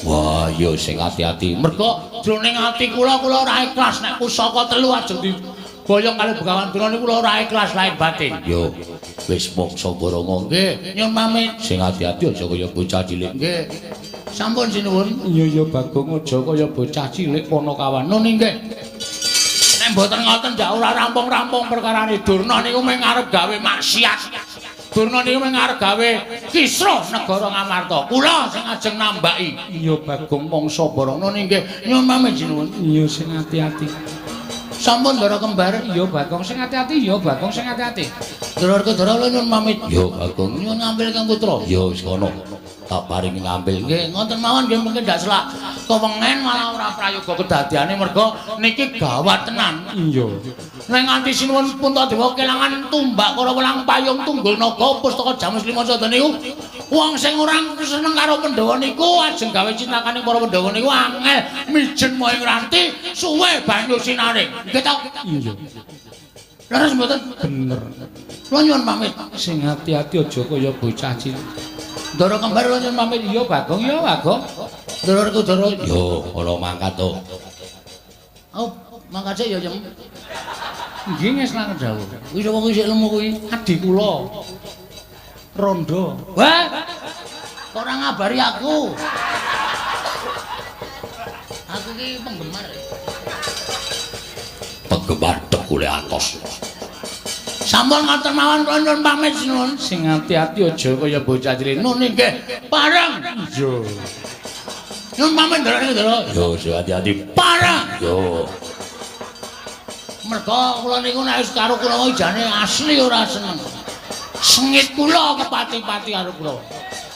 Wah, ya sing ati-ati. Mergo jroning ati kula kula ora ikhlas nek pusaka telu aja diboyong kali Begawan Durna niku kula ora ikhlas lahir batin. Yo, wis mangsa borongo. Nggih, nyuwun pamit. Sing ati-ati aja kaya bocah cilik. Nggih. Sampun sinuwun. Iya ya Bagong aja kaya bocah cilik Panakawan. Nun nggih. Nek mboten ngoten ndak ora rampung-rampung perkarane Durna niku mung arep gawe maksiat. Durna niku mung arep gawe kisruh negara Ngamarta. Kula sing ajeng nambaki. Iya Bagong mangsa Nun nggih, nyuwun pamit sinuwun. Iya sing ati-ati. Sampun Ndara kembar. Iya Bagong sing ati-ati, iya Bagong sing ati-ati. Ndara Werkudara kula nyuwun pamit. Iya Bagong nyuwun ngambil kang putra. Ya wis kono. Tak paringi ngambil. Nggih, ngoten mawon nggih mungkin ndak selak kewengen malah ora prayoga kedadiane mergo niki gawat tenan. Iya. Nek nganti sinuwun Puntadewa kelangan tumbak karo welang payung tunggul naga pustaka Jamus Lima Sada niku wong sing ora seneng karo Pandhawa niku ajeng gawe cintakane para Pandhawa niku angel mijen moe ngranti suwe banyu sinaring. Nggih ta? Iya. Leres mboten? Bener. Kula nyuwun pamit. Sing ati-ati aja kaya bocah cilik. Ndara kembar kula nyuwun pamit. Iya Bagong, iya Bagong. Ndara Werkudara. Yo, ora mangkat to. Oh, mangkate ya, Yem. Nggih ngestokaken dawuh. Kuwi sapa kuwi sik lemu kuwi? Adi kula. Rondo. Wah. Kok ora ngabari aku? Aku ki penggemar. Penggemar tekule atos. Sampun ngoten mawon kula nyuwun pamit sinuwun. Sing ati-ati aja kaya bocah cilik. Nun nggih, pareng. Iya. Nyuwun pamit ndara ndara. Yo, sing ati-ati. Pareng. Yo. Merga kula niku nek wis karo kula jane asli ora seneng. Sengit kula kepati-pati karo kula.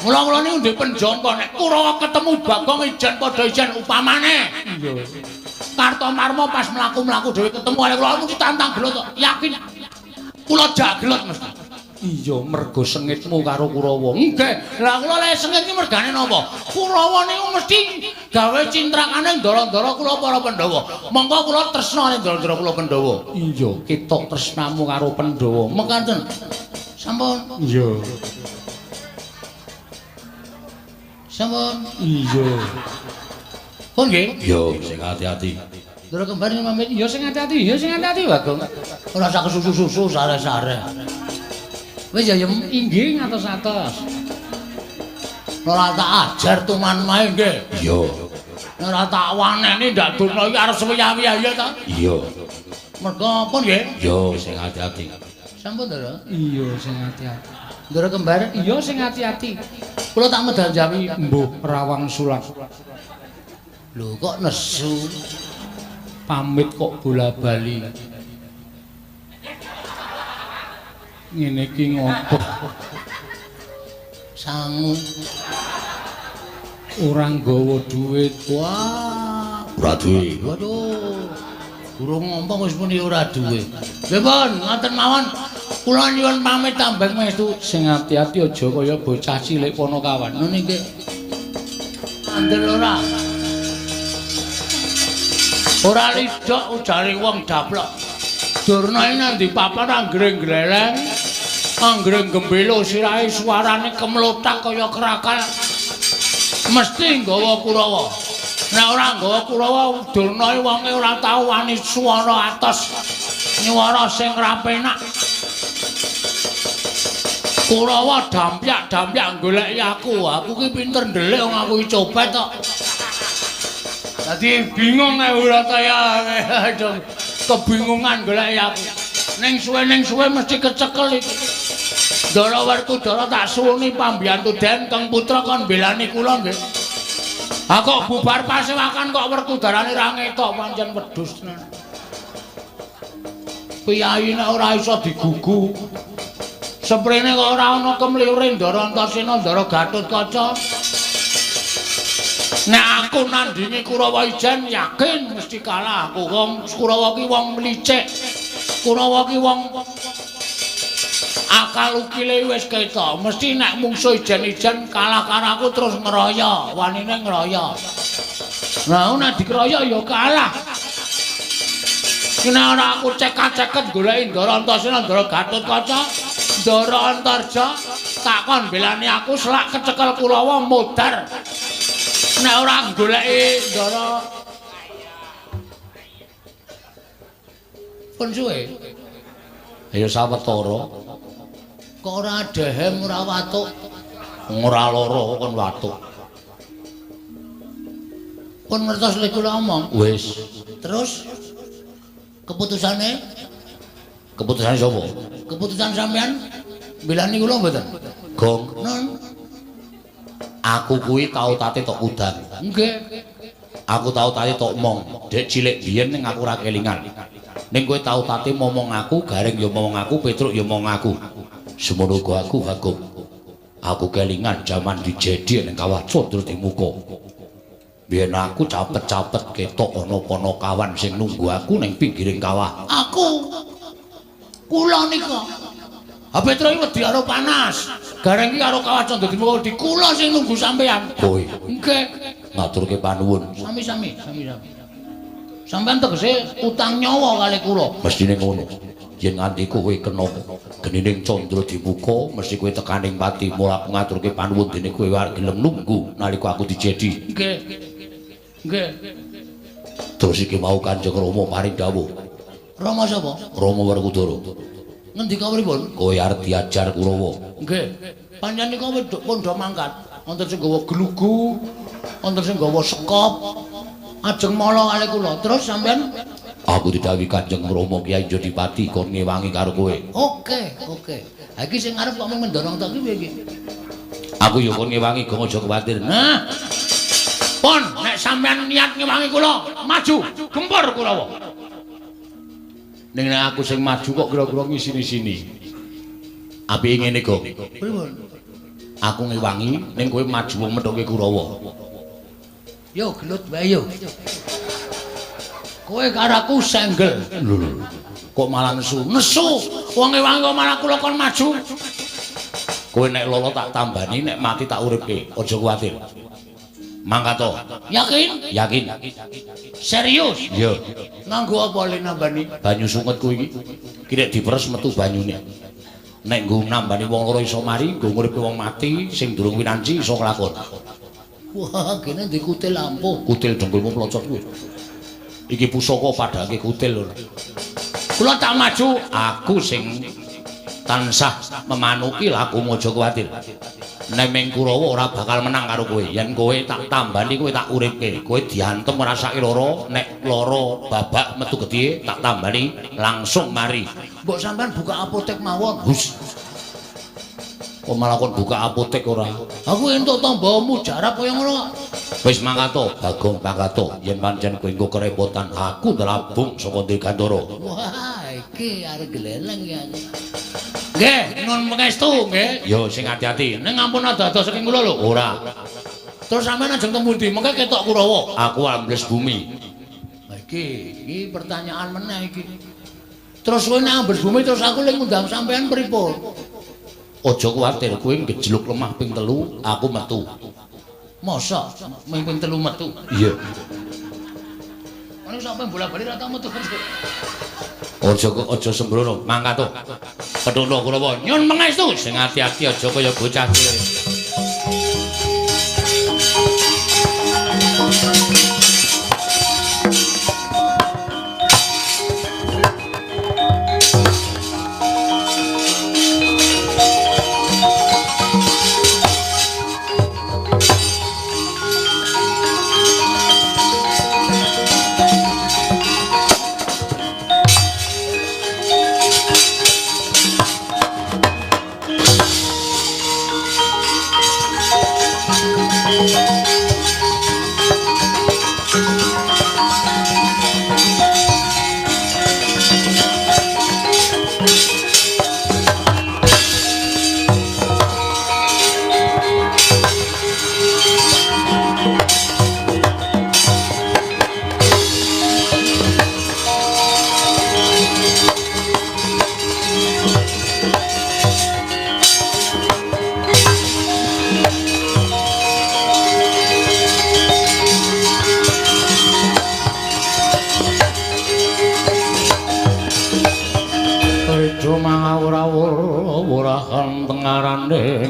Mula kula niku ndek penjangka nek Kurawa ketemu Bagong ijen padha ijen upamane. Iya. Kartomarma pas mlaku-mlaku dhewe ketemu karo kula mesti tantang gelut kok. Yakin. Kula jak gelut mesti. Iya, mergo sengitmu karo Kurawa. Nggih. Lah kula lek sengit iki mergane napa? Kurawa niku mesti gawe cintrakane ndara-ndara kula para Pandhawa. Monggo kula tresna karo ndara-ndara kula Pandhawa. Iya, ketok tresnamu karo Pandhawa. Mekaten. Sampun. Iya. Sampun. Iya. Pun nggih. Yo, sing ati-ati. Ndara kembar pamit. Iya sing ati-ati, iya sing ati-ati Bagong. Ora sak kesusu-susu sare-sare. Wis ya, Yem. Inggih ngatos-atos. Ora tak ajar tuman mae nggih. Iya. Ora tak waneni ndak durna iki arep suwiya-wiya ya ta? Iya. Mergo pun nggih. Yo, sing ati-ati. Sampun, Ndara. Iya sing ati-ati. Ndara kembar. Iya sing ati-ati. Kula tak medal jawi. Mbuh Rawang Sulat. Lho kok nesu? Pamit kok bola-bali. Ngene iki ngopo? Sangu. Ora nggawa dhuwit. Wah, ora duwe. Waduh. Durung ngomong wis muni ora duwe. Nggih pun, ngoten mawon. Kula nyuwun pamit tambeng mestu. Sing ati-ati aja kaya bocah cilik Panakawan. Ngono nggih. Andel ora. Ora lidhok ujare wong daplok. Durna iki nang ndi papan anggere gleleng. Anggere gembelo sirahe suarane kemlothak kaya krakal. Mesti nggawa Kurawa. Nek ora nggawa Kurawa, Durna iki wonge ora tau wani swara atos. Nyuwara sing ra penak. Kurawa dampyak-dampyak goleki aku. Aku ki pinter ndelik wong aku iki copet kok. Dadi bingung nek ora kaya kebingungan goleki aku. Ning suwe mesti kecekel iki. Ndara Werkudara tak suwuni pambiyantu Den Kang Putra kon mbelani kula nggih. Ha kok bubar pasewakan kok Werkudarane ra ngetok pancen wedhus tenan. Piyayi nek ora iso digugu. Seprene kok ora ana kemliure Ndara Antasena Ndara Gatotkaca. Nek aku nandingi Kurawa ijen yakin mesti kalah aku. Wong Kurawa ki wong licik. Kurawa ki wong akal ukile wis ketok. Mesti nek mungsuh ijen-ijen kalah karo aku terus ngeroyo, wanine ngeroyo. Lah nek dikeroyo ya kalah. Nek ora aku cekak-ceket goleki Ndara Antasena Ndara Gatotkaca, Ndara Antarja, tak kon belani aku selak kecekel Kurawa modar. Nek ora goleki Ndara pun suwe. Ayo sawetara. Kok ora dehem ora watuk? Ora lara kon watuk. Pun ngertos lek kula omong. Wis. Terus keputusane? Keputusane sapa? Keputusan sampean mbelani kula mboten? Gong. Non. Aku kuwi tau tate tok udan. Nggih. Aku tau tate tok omong. Dek cilik biyen ning aku ora kelingan. Ning kowe tau tate momong aku, Gareng ya momong aku, Petruk ya momong aku. Semono uga aku Bagong. Aku kelingan jaman dijedi ning kawah Candra Dimuka. Biyen aku capet-capet ketok ana Panakawan sing nunggu aku ning pinggiring kawah. Aku kula nika. Ha Petruk iki wedi karo panas. Gareng iki karo kawah Candra Dimuka wedi kula sing nunggu sampean. Kowe. Nggih. Ngaturke panuwun. Sami-sami, sami-sami. Sampeyan tegese utang nyawa kali kula. Mestine ngono. Yen nganti kowe kena genining Candra Dimuka, mesti kowe tekaning pati. Mula aku ngaturke panuwun dene kowe gelem nunggu nalika aku dijedi. Nggih. Nggih. Terus iki mau Kanjeng Rama paring dawuh. Rama sapa? Rama Werkudara. Ngendika pripun? Kowe arep diajar Kurawa. Nggih. Pancen nika wedhuk pun do mangkat. Wonten sing gawa glugu, wonten sing gawa sekop. Ajeng mala kalih kula. Terus sampean aku didhawuhi Kanjeng Rama Kyai Jodipati kon ngewangi karo kowe. Oke, oke. Ha iki sing arep kok mung mendorong tok iki piye iki? Aku ya kon ngewangi, gong aja kuwatir. Nah. Pon, nek sampean niat ngewangi kula, maju, gempur Kurawa. Ning nek aku sing maju kok kira-kira ngisini-sini. Apike ngene, Gong. Pripun? Aku ngewangi ning kowe maju wong methuke Kurawa. Yo gelut wae yo. Kowe karo aku senggel. Lho lho. Kok malah nesu? Nesu. Wong ngewangi kok malah kula kon maju. Kowe nek lolo tak tambani, nek mati tak uripke. Aja kuwatir. Mangkat to. Yakin? Yakin. Serius? Iya. Nganggo apa le nambani? Banyu sungetku iki. Ki nek diperes metu banyune. Nek nggo nambani wong loro iso mari, nggo nguripke wong mati sing durung winanci iso kelakon. Wah, kene ndek kutil ampuh. Kutil dengkulmu plocot kuwi. Iki pusaka padhake kutil lho. Kula tak maju, aku sing tansah memanuki lakumu aja kuwatir. Nek ming Kurawa ora bakal menang karo kowe. Yen kowe tak tambani, kowe tak uripke. Kowe diantem ngrasake lara, nek lara babak metu getih tak tambani langsung mari. Mbok sampean buka apotek mawon. Hus. Kok malah kon buka apotek ora? Aku entuk tamba mujarab kaya ngono. Wis mangkat to, Bagong mangkat to. Yen pancen kowe engko kerepotan, aku ndelabung saka Dirgantara. Wah, iki arep gleleng ya. Nggih, nun pangestu nggih. Yo sing ati-ati. Ning ampun ado-ado saking kula lho. Ora. Terus sampean ajeng teng pundi? Mengke ketok Kurawa. Aku ambles bumi. Lah iki, iki pertanyaan meneh iki. Terus kowe nek ambles bumi terus aku lek ngundang sampean pripun? Aja kuwatir, kowe ngejluk lemah ping 3, aku metu. Mosok ming ping 3 metu? Iya. Ono sampe bola-bali ra tau metu. Aja aja sembrono, mangkat to. Kethono Kurawa, nyun pangestu. Sing ati-ati aja kaya bocah cilik.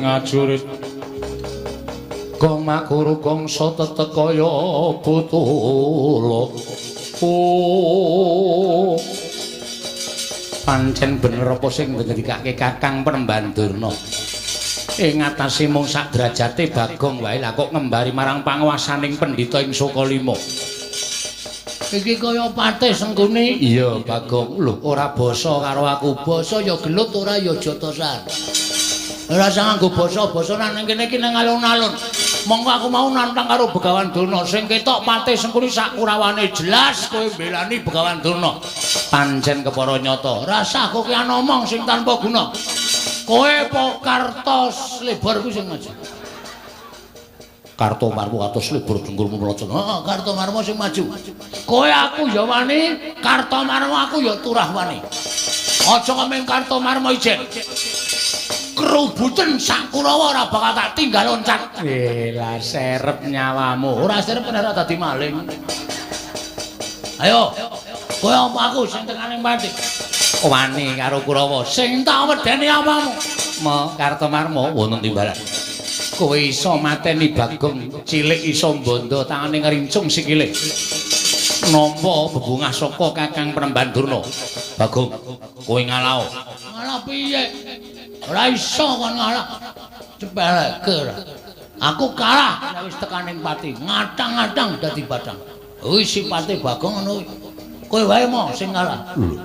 Ngajurit gong makuru gongso tetek kaya butula. Oh, pancen bener apa sing ngendikake Kakang Penemban Durna. Ing atase mung sak derajate Bagong wae lah kok ngembari marang panguwasaning pendhita ing Sukalima. Iki kaya patih Sengkuni. Iya Bagong, lho ora basa karo aku. Basa ya gelut ora ya jotosan. Ora usah nganggo basa-basa nang kene iki nang alun-alun. Monggo aku mau nantang karo Begawan Durna sing ketok patih Sengkuni sak kurawane jelas kowe mbelani Begawan Durna. Pancen kepara nyata. Ora usah kowe ngomong sing tanpa guna. Kowe po Karto Slebor kuwi sing maju. Karto Marmo Karto Slebor dengkulmu mlocot. Heeh, Karto Marmo sing maju. Kowe aku ya wani, Karto Marmo aku ya turah wani. Aja kemeng Karto Marmo ijen. Kerubuten sak Kurawa ora bakal tak tinggal loncat. Lah serep nyawamu. Ora serep ora dadi maling. Ayo. Kowe apa aku sing tengane pati? Wani karo Kurawa. Sing tak wedeni apamu? Mo Karto Marmo wonten timbalan. Kowe iso mateni Bagong cilik iso mbondo tangane ngrincung sikile. Nampa bebungah saka Kakang Penemban Durna. Bagong, kowe ngalah. Ngalah piye? Ora iso kon ngalah. Cepeleke ora. Aku kalah nek wis tekan ning pati, ngatang-ngatang dadi batang. Kuwi sipate Bagong ngono kuwi. Kowe wae mo sing ngalah. Lho.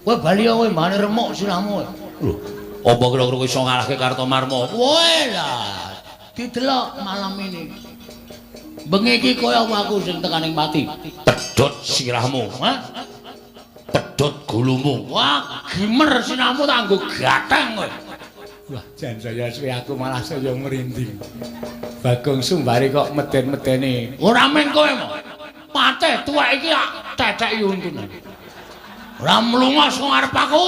Kowe bali kowe mbane remuk sirahmu. Lho, apa kira-kira kowe iso ngalahke Kartomarma? Kowe lah didelok malam ini. Bengi iki kowe apa aku sing tekan ning pati? Pedhot sirahmu, ha? Pedhot gulumu. Wah, gimer sirahmu tak nggo gateng kowe. Wah, jan saya suwe aku malah saya merinding. Bagong Sumbari kok meden-medeni. Ora men kowe mo. Pateh tuwek iki tak tetheki untune. Ora mlunga saka ngarep aku.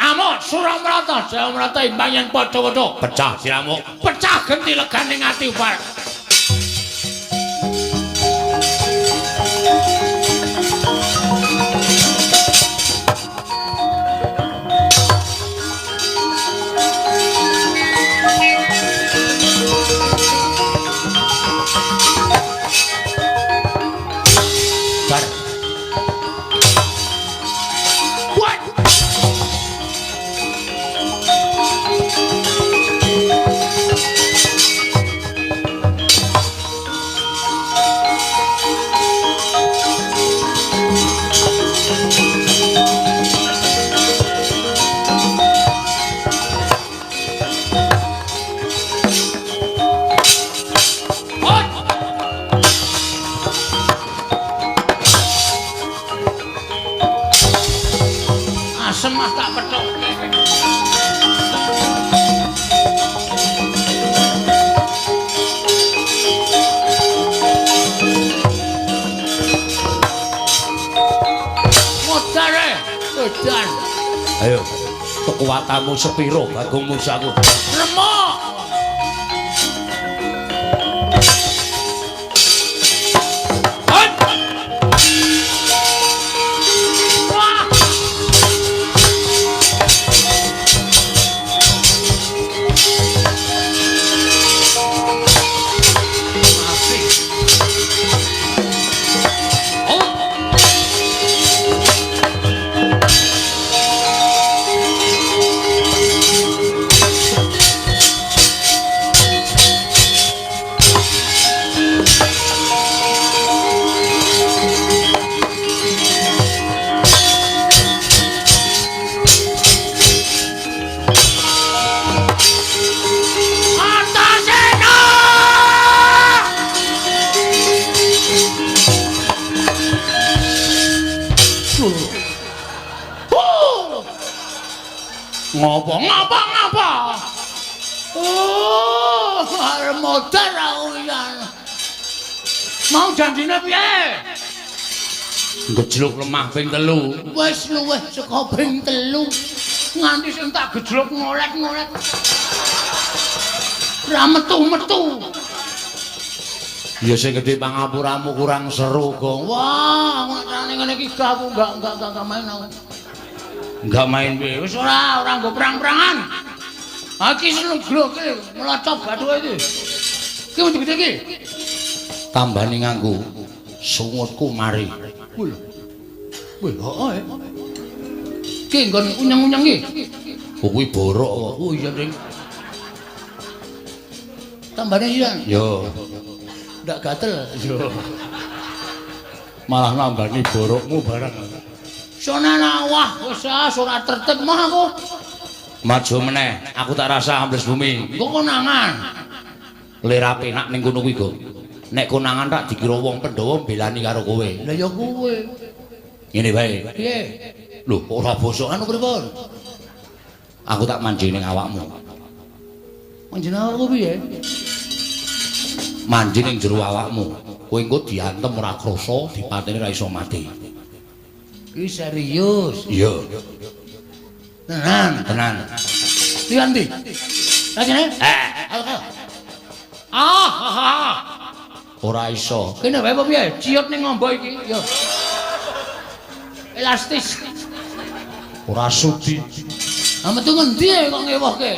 Amuk Suramrata, Jayamrata imbang yen padha-padha. Pecah sirahmu. Pecah genti legane ati upar. Asem ah tak pethok. Modare, edan. Ayo, kekuatanmu sepiro Bagong Musaku? Remuk. Ngopo ngapa ngapa? Oh, arep modar aku iki. Mau janjine piye? Gejluk lemah ping 3. Wis luwih saka ping 3. Nganti sing tak gejluk ngolet-ngolet. Ora metu-metu. Ya sing gedhe pangapuramu kurang seru, Gong. Wah, ngene ngene iki aku enggak main aku. Enggak main piye? Wis ora nggo perang-perangan. Ha iki seneng gloke mlocop bathuke iki. Iki wedi gede iki. Tambane nganggo sungutku mari. Wih. Wih, heeh. Iki nggon unyeng-unyeng iki. Kuwi borok kok. Oh iya, Ding. Tambane iya. Yo. Ndak gatel. Yo. Malah nambani borokmu barang. Sonana wah wis ora tertib mah aku. Maju meneh, aku tak rasa ambles bumi. Engko konangan. Lera penak ning kono kuwi, Gong. Nek konangan tak dikira wong Pandhawa mbelani karo kowe. Lah ya kowe. Ngene wae. Piye? Lho, ora bosokan pripun? Aku tak manjing ning awakmu. Manjing awakku piye? Manjing ning jero awakmu. Kowe engko diantem ora krasa, dipateni ora iso mati. Iki serius. Iya. Tenan, tenan. Liyan ndi? Lah kene? Eh. Ayo. Ah. Ora iso. Kene wae apa piye? Ciut ning ngombo iki. Yo. Elastis. Ora sudi. Ah metu ngendi kok ngewohke?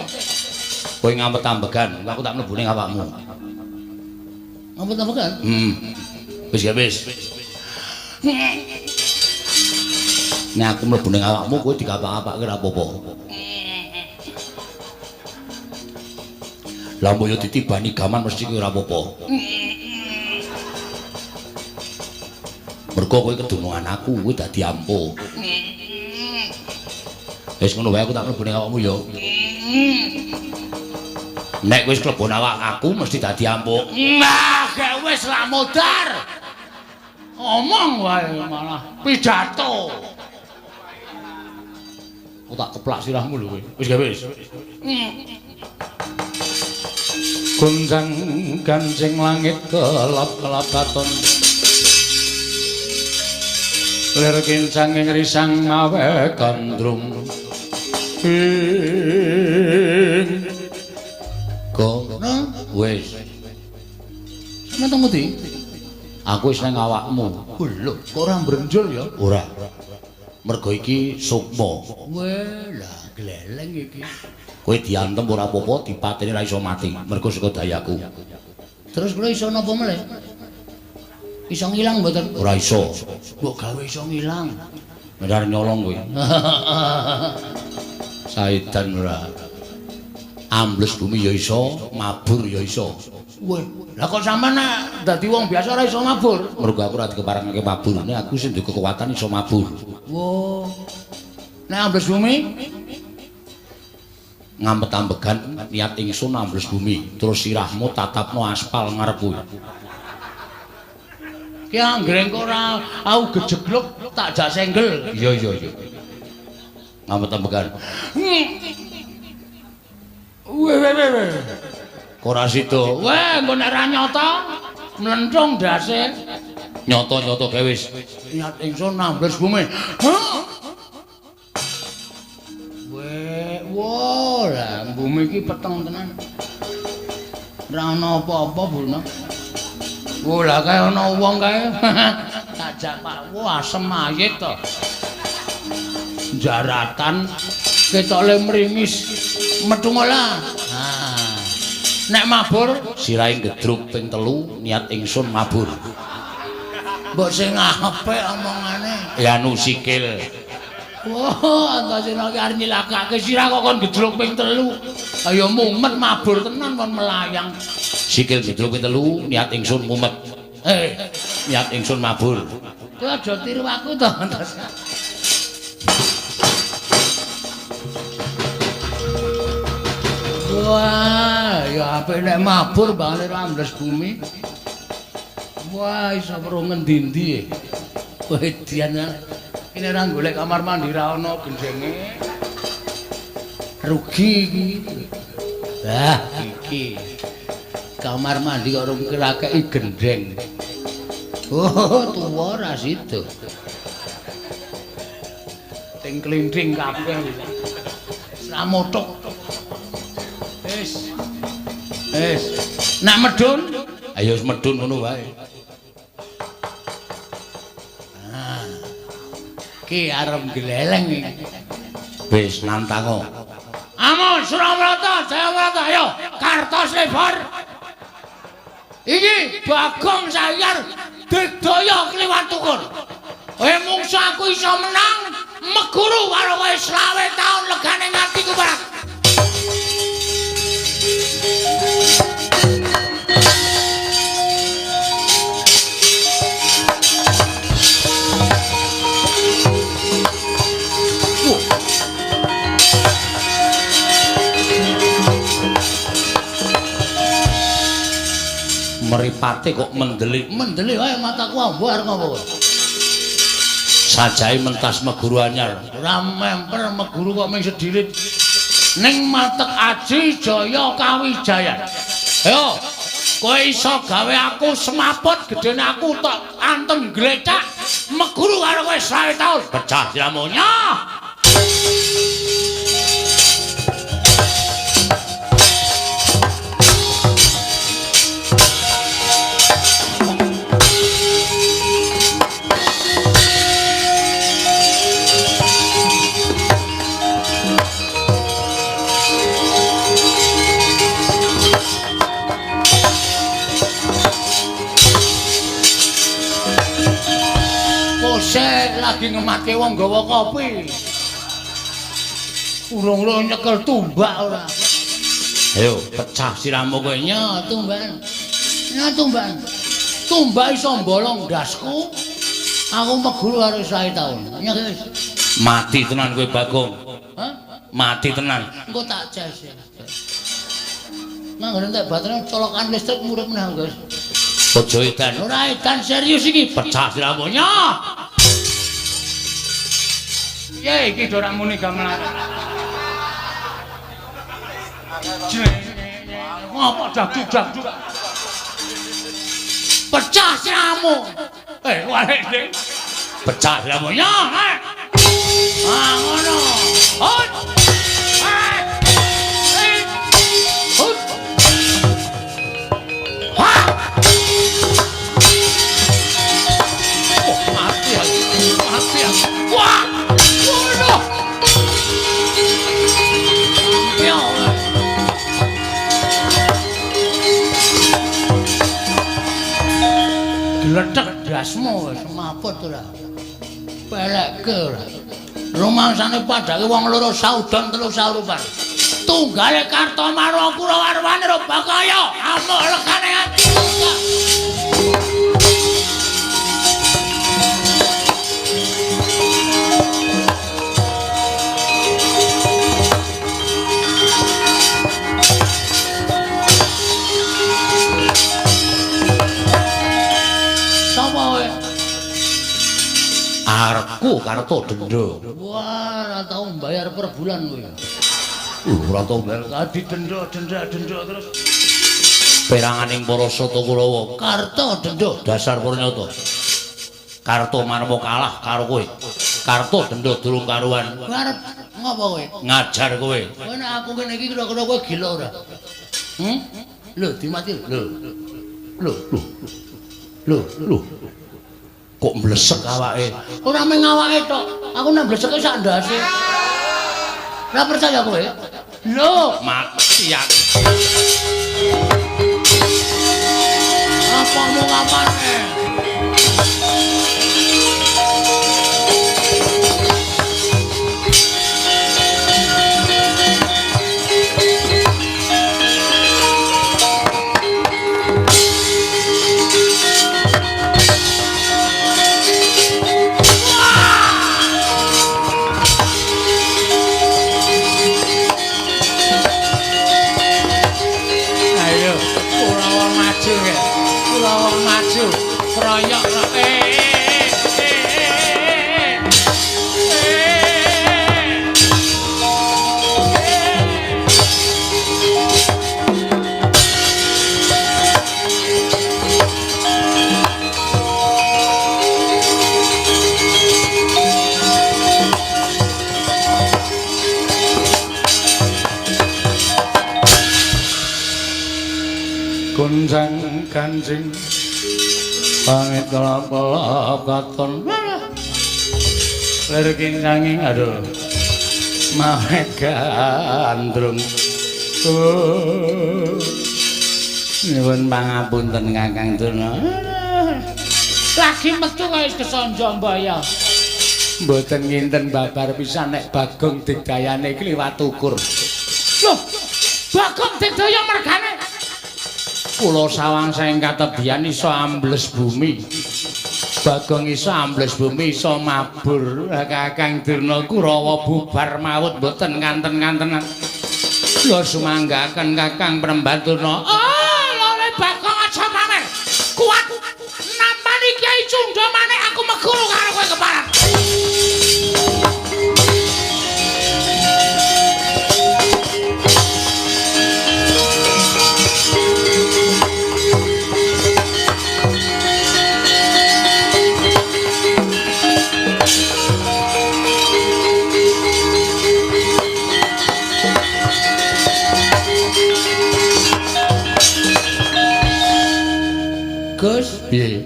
Kowe ngamet ambegan, aku tak mlebu ning awakmu. Ngamet ambegan? Wis ya wis. Nek aku mlebu ning awakmu kowe digapak-gapake ora apa-apa. Lah mbok yo ditibani gaman mesti kowe ora apa-apa. Mergo kowe kedunungan aku, kowe dadi ampuh. Wis ngono wae aku tak mlebu ning awakmu ya. Nek wis klebon awak aku mesti dadi ampuh. Nah, gek wis lah modar. Omong wae malah pidato. Aku tak keplak sirahmu lho kowe. Wis gawe wis. Gonjang ganjing langit kelap-kelap katon. Lir kincang ing risang mawe gandrung. Ing gono wis. Sampeyan teng pundi? Aku wis nang awakmu. Lho, kok ora mbrenjul ya? Ora. Mergo iki sukma. Weh, lah gleleng iki. Kowe diantem ora apa-apa, dipateni ora iso mati. Mergo saka dayaku. Terus kula iso napa melih? Iso ngilang mboten? Ora iso. Mbok gawe iso ngilang. Benar nyolong kowe. Saidan ora. Ambles bumi ya iso, mabur ya iso. Weh, lah kok sampean nek dadi wong biasa ora iso mabur? Mergo aku ora dikeparengake mabur. Nek aku sing duwe kekuatan iso mabur. Wo. Nek ambles bumi ngampet-ambegan niat ingsun ambles bumi, terus sirahmu tatapno aspal ngarepku. Ki anggere kok ora aku gejegluk tak jak senggel. Iya iya iya. Ngampet-ambegan. Weh weh weh. Kok ora sida? Weh, engko nek ora nyata mlenthung ndase. Nyata-nyata gawe wis. Niat ingsun ambles bumi. Weh, wo, lah bumi iki peteng tenan. Ora ana apa-apa, Bulno. Wo lah kae ana wong kae. Tak jak Pak, wo asem mayit to. Jaratan ketok le mringis. Metu lah. Ah. Nek mabur sirahe gedruk ping 3 niat ingsun mabur. Mbok sing apik omongane. Ya anu sikil. Wah, Antasena ki arep nyilakake sirah kok kon gedruk ping 3. Ayo mumet mabur tenan kon melayang. Sikil gedruk ping 3 niat ingsun mumet. Niat ingsun mabur. Kowe aja tiru aku to, Antasena. Wah, ya apik nek mabur bangane ora ambles bumi. Wah, iso weruh ngendi-endi. Wedian. Ini ora golek kamar mandi ra ana gendenge. Rugi iki. Lah, iki. Kamar mandi kok rung kirakeki gendeng. Oh, tuwa ra sida. Ting klinting kabeh wis. Ra motok. Wis. Wis. Nak medun? Ayo wis medun ngono wae. Ki arep gleleng iki. Wis nantango. Amun Suramrata, Jayamrata, ayo kartos lebar. Iki Bagong Sayar digdaya kliwat tukur. Kowe mungsu aku iso menang meguru karo kowe 25 taun legane ngatiku barang. Mripate kok mendelik. Mendelik wae mataku ambo arep ngopo kowe. Sajahe mentas meguru anyar. Ora memper meguru kok ming sedilit. Ning matek aji jaya kawijayan. Ayo, kowe iso gawe aku semaput gedene aku tok antem glecak meguru karo kowe 100 taun. Pecah siramu. Nyoh. lagi ngematke wong gawa kopi. Urung-urung nyekel tumbak ora. Ayo pecah sirahmu kowe. Nya tumbakan. Nya tumbakan. Tumbak iso mbolong ndasku. Aku meguru karo 1 taun. Nya wis. Mati tenan kowe Bagong. Hah? Mati tenan. Engko tak ces. Nang entek baterainya colokan listrik murip meneh, Gus. Aja edan. Ora edan serius iki. Pecah sirahmu. Nya. Piye iki ora muni gamelan. Ngapa dagdug-dagdug. Pecah sirahmu. Walik Dik. Pecah sirahmu. Nya. Ah ngono. Hot. Hot. Ha. Oh, mati aku. Mati aku. Wah. Waduh. Yo. Gledhek dasmu wis maput ora. Pelekke ora. Rumangsane padake wong loro saudon telu saurupan. Tunggale Kartomarwa Kurawarwane Robakaya amuk legane ati. Sapa kowe? Arepku Karto denda. Wah, ora tau mbayar per bulan kowe. Ora tau mbayar. Tadi denda, denda, denda terus. Peranganing para Sata Kurawa. Karto denda. Dasar purnyata. Karto Marmo kalah karo kowe. Karto denda durung karuan. Kowe arep ngopo kowe? Ngajar kowe. Kowe nek aku kene iki kira-kira kowe gila ora? Hmm? Lho, dimati lho. Lho, lho. Lho, lho. Kok mblesek awake? Ora mung awake tok. Aku nek mbleseke sak ndase. Ora percaya kowe? Lho, mati aku. Apa mu kapane? Gonjang ganjing pamit kelap-kelap katon lir kincanging aduh mawe gandrung. Nyuwun pangapunten Kakang Durna. Lagi metu kaya kesanja mbaya. Mboten nginten babar pisan nek Bagong digdayane iki liwat ukur. Loh, Bagong digdaya mergane kula sawang saking katebian iso ambles bumi. Bagong iso ambles bumi iso mabur. Kakang Durna Kurawa bubar mawut mboten kanten-kantenan. Kula sumanggaken Kakang Premban Durna. Oh, lore Bagong aja pamer. Kuat nampani Kyai Cundamane aku meguru karo kowe keparat. Gus, piye?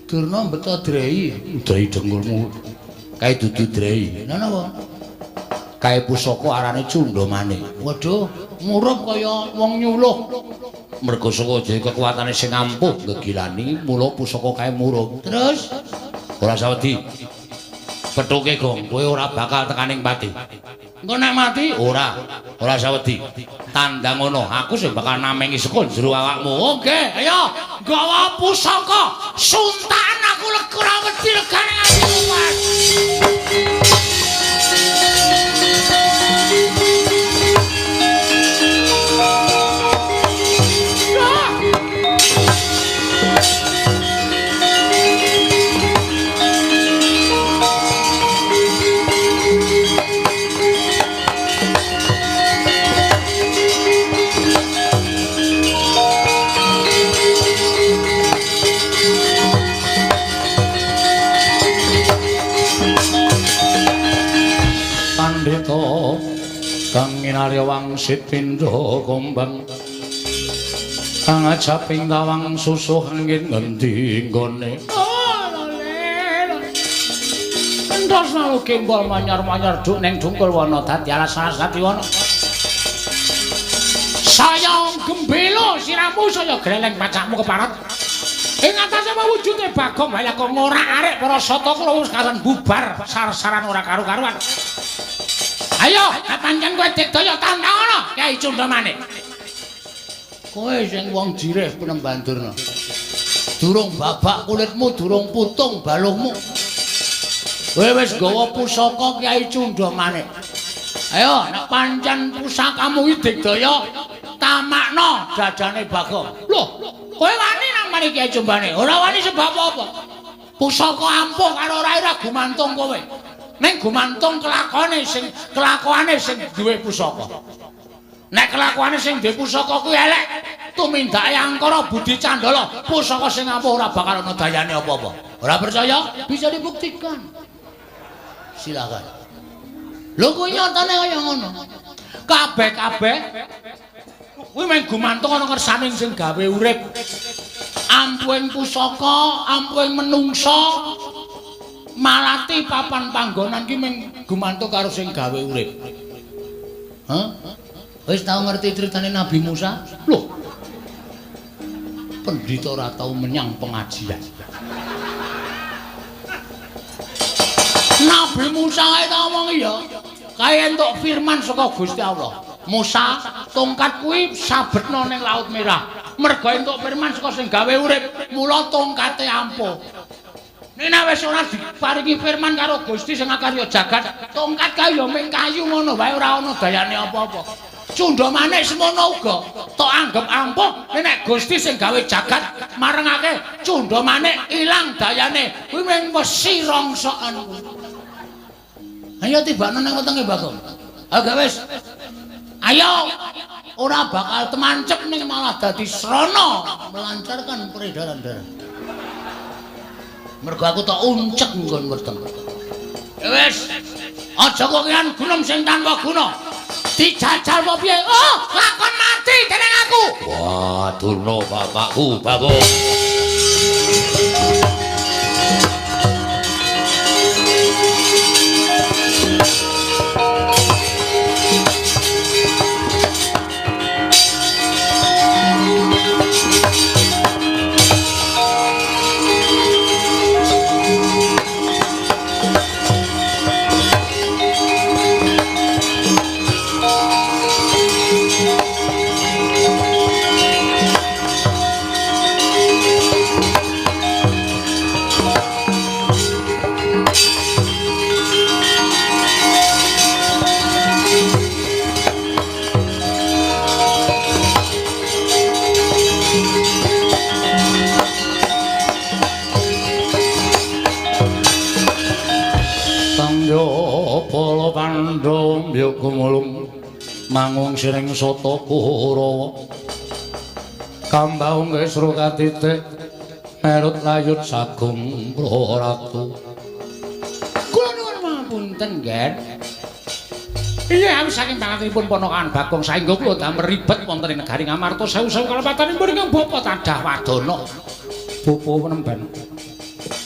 Durna mbeto drei, drei dengkulmu. Kae dudu drei. Lha napa? Kae pusaka arane Cundamane. Waduh, murup kaya wong nyuluh. Merga saka jaya kekuatane sing ampuh gegilani, mula pusaka kae murup. Terus Ora usah wedi. Pethuke Gong, kowe ora bakal tekaning pati. Engko nek mati ora, ora usah wedi. Tandang ngono, aku sing bakal namengi saka jero awakmu. Oke, ayo gawa pusaka. Suntakan aku ora wedi legane atiku, Mas. Pandhita kang nginarya wangsit pindha kumbang kang ajaping tawang susuh angin ngendi nggone. Entos nalu gembol manyar-manyar duk ning dungkul wana dadi alas-alas dadi wana. Saya gembelo siramu saya greleng pacakmu keparat. Ing atase mawujude Bagong wae kok ngorak-arik para sata kula wis katon bubar sar-saran ora karu-karuan. Ayo, nek pancen kowe digdaya tantangono Kyai Cundamane. Kowe sing wong jirih Penemban Durna. Durung babak kulitmu, durung putung baluhmu. Kowe wis gawa pusaka Kyai Cundamane. Ayo, nek pancen pusakamu iki digdaya, tamakno dadane Bagong. Loh, kowe wani namani Kyai Cundamane? Ora wani sebab apa? Pusaka ampuh karo ora ora gumantung kowe. Ning gumantung kelakone sing kelakuane sing duwe pusaka. Nek kelakuane sing duwe pusaka kuwi elek, tumindake angkara budi candala, pusaka sing ampuh ora bakal ana dayane apa-apa. Ora percaya? Bisa dibuktikan. Silakan. Lho kuwi nyatane kaya ngono. Kabeh-kabeh kuwi mung gumantung ana kersane sing gawe urip. Ampuhing pusaka, ampuhing menungsa, malati papan panggonan ki mung gumantung karo sing gawe urip. Hah? Wis tau ngerti critane Nabi Musa? Loh. Pendhita ora tau menyang pengajian. Nabi Musa kae tau omong ya, kae entuk firman saka Gusti Allah. Musa, tongkat kuwi sabetno ning Laut Merah. Mergo entuk firman saka sing gawe urip, mula tongkate ampuh. Nek wis ora diparingi firman karo Gusti sing akarya jagat, tongkat kae ya mung kayu ngono wae ora ana dayane apa-apa. Cundhamane semono uga tok anggep ampuh, nek Gusti sing gawe jagat marengake cundhamane ilang dayane, kuwi mung wesi rongsokan kuwi. Ayo tibakno nang wetenge Bagong. Ayo gak wis. Ayo ora bakal temancep ning malah dadi srana melancarkan peredaran darah. Mergo aku tak uncek nggon weteng. Ya wis. Aja kokean gunem sing tanpa guna. Dijajal apa piye? Oh, lakon mati dening aku. Wah, Durna bapakku, Bagong. Pandhawa gumulung mangung siring sata Kurawa kambaung kesru katitik merut layut sagung praratu. Kula nuwun pangapunten, Ngger. Iya, awis saking pangapunipun ponakan Bagong saengga kula damel ribet wonten ing negari Ngamarta sewu-sewu kalepatanipun ingkang bapa tadah wadana. Bapa Penemban,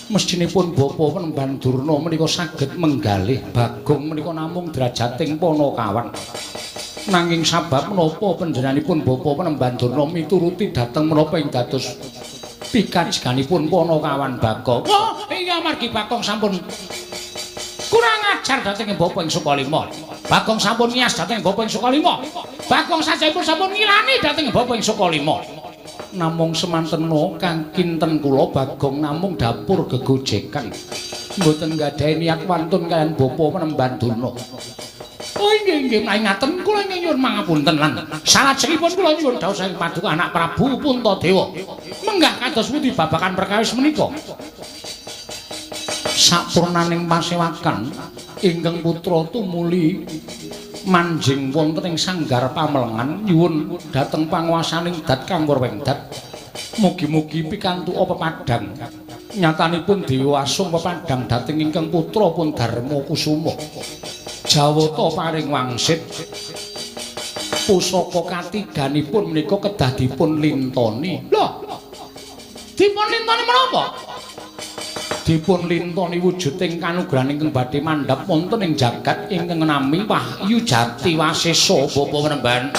mestinipun bapa Penemban Durna menika saged menggalih Bagong menika namung drajating panakawan. Nanging sabab menapa panjenenganipun bapa Penemban Durna mituruti dhateng menapa ing dados Pikajiganipun Panakawan Bagong. Wah, iya margi Bagong sampun kurang ajar dhateng Bapa ing Sukalima. Bagong sampun ngiyas dhateng Bapa ing Sukalima. Bagong sajahipun sampun ngilani dhateng Bapa ing Sukalima. Namung semantena kang kinten kula Bagong namung dapur gegojekan. Mboten nggadahi niat wantun kaliyan Bapa Penemban Durna. Oh inggih inggih menawi ngaten kula ingkang nyuwun pangapunten lan salajengipun kula nyuwun dawuh saking paduka anak Prabu Puntadewa. Menggah kados pundi babagan perkawis menika? Sapurnaning pasewakan ingkang putra tumuli manjing wonten ing sanggar pamelengan nyuwun dhateng panguwasaning Dat Kang Wurwengdat. Mugi-mugi pikantuk pepadhang. Nyatanipun Dewa Asung pepadhang dhateng ingkang putra pun Darma Kusuma. Jawata paring wangsit pusaka katiganipun menika kedah dipun lintoni. Lho, dipun lintoni menapa? Dipun lintoni wujuding kanugrahan ingkang badhe mandhap wonten ing jagat ingkang nami Wahyu Jati Wasesa Bapa Penemban.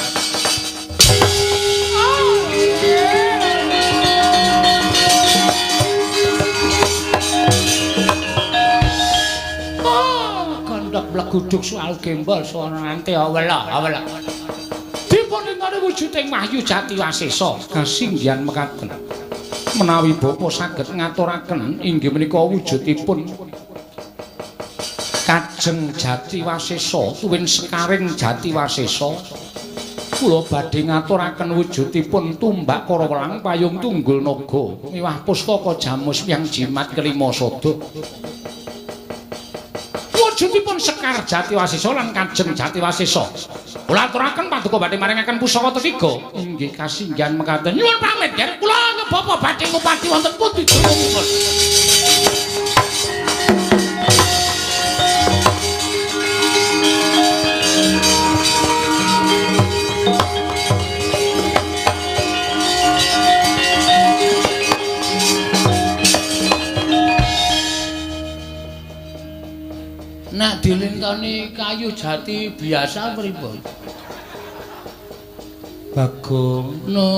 Guduk soal gembol sono ante awela awela. Dipun lintoni wujuding Wahyu Jati Wasesa kasinggihan mekaten. Menawi bapa saged ngaturaken inggih menika wujudipun Kajeng Jati Wasesa tuwin sekaring Jati Wasesa kula badhe ngaturaken wujudipun tumbak Karawelang payung tunggul naga miwah pustaka jamus yang jimat kelima sada. Wujudipun Sekar Jati Wasesa lan Kajeng Jati Wasesa. Kula aturaken paduka badhe maringaken pusaka tetiga. Inggih kasinggihan mekaten. Nyuwun pamit nggih. Kula bapa badhe ngupati wonten pundi dunungipun. Nek dilintoni kayu jati biasa pripun? Bagong, no.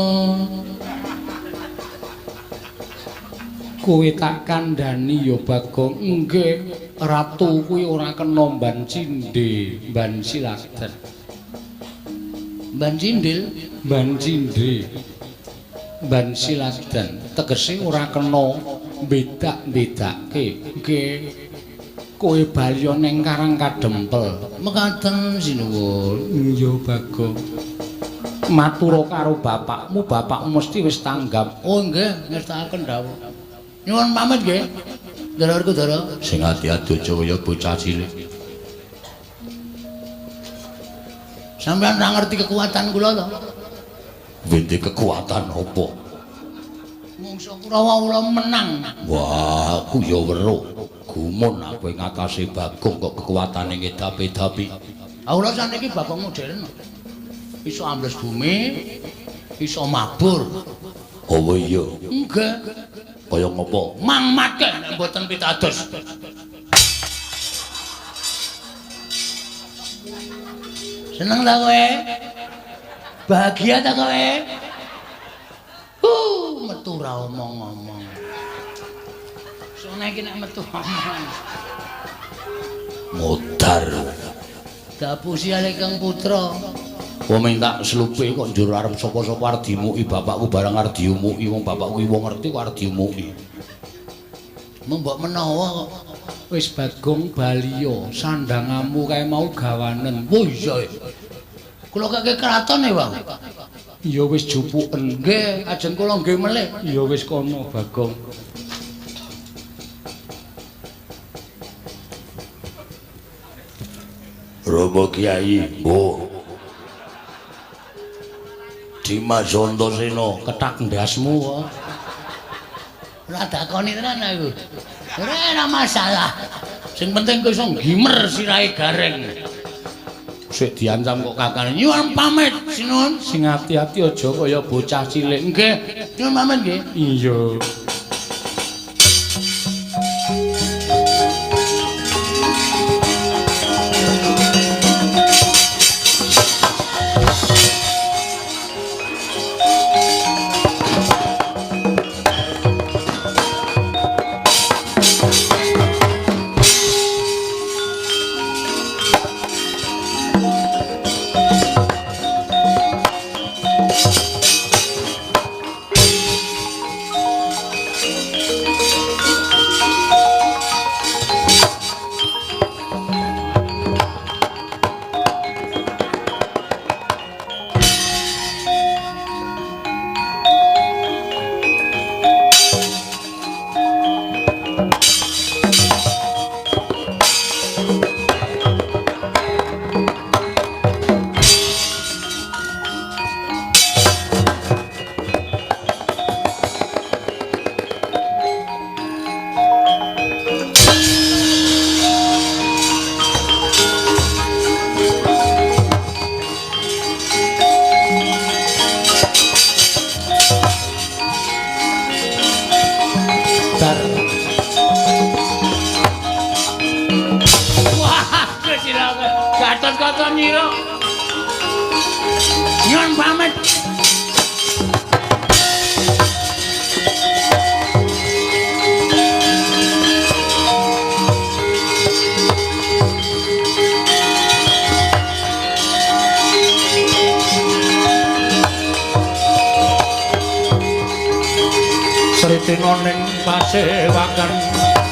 Kowe tak kandhani ya Bagong. Nggih, ratu kuwi ora kena mban cindhe, mban siladen. Mban cindil, mban cindhe. Mban siladen tegese ora kena bedak-bedake. Nggih. Kowe bali ning Karang Kadempel. Mekaten sinuwun. Iya Bagong. Matura karo bapakmu, bapakmu mesti wis tanggap. Oh nggih, ngestakaken dawuh. Nyuwun pamit nggih. Ndara Werkudara. Sing ati-ati aja kaya bocah cilik. Sampeyan ora ngerti kekuatan kula to? Wente kekuatan apa? Mungsuh Kurawa kula menang. Wah, aku ya weruh. Gumun aku ing atase Bagong kok kekuatane ngedapi-dapi. Ah kula saniki Bagong modern. Iso ambles bumi, iso mabur. Oh iya. Nggih. Kaya ngopo? Mangmatke nek mboten pitados. Seneng ta kowe? Bahagia ta kowe? Metu ra omong-omong. Sone iki nek metu omong. Modar. Dapusi ale Kang Putra. Wong minta slupe kok njur arep sapa-sapa arep dimuki bapakku barang arep diumuki wong bapakku wong ngerti kok arep diumuki. Mbok menawa kok wis Bagong baliya sandangamu kae mau gawanen. Oh iya. Kula kake kraton e, Bang. Ya wis jupuken. Nggih, ajeng kula nggih melih. Ya wis kono Bagong. Romo Kiai, mbuh. Dimas Antasena kethak ndasmu kok. Ora dakoni tenan aku. Ora ana masalah. Sing penting kowe iso nggimer sirahe Gareng. Sik diancam kok kakane. Nyuwun pamit, sinuwun. Sing ati-ati aja kaya bocah cilik. Nggih, nyuwun pamit nggih. Iya. nyira. Nyuwun pamit. Sritina ning pasewakan.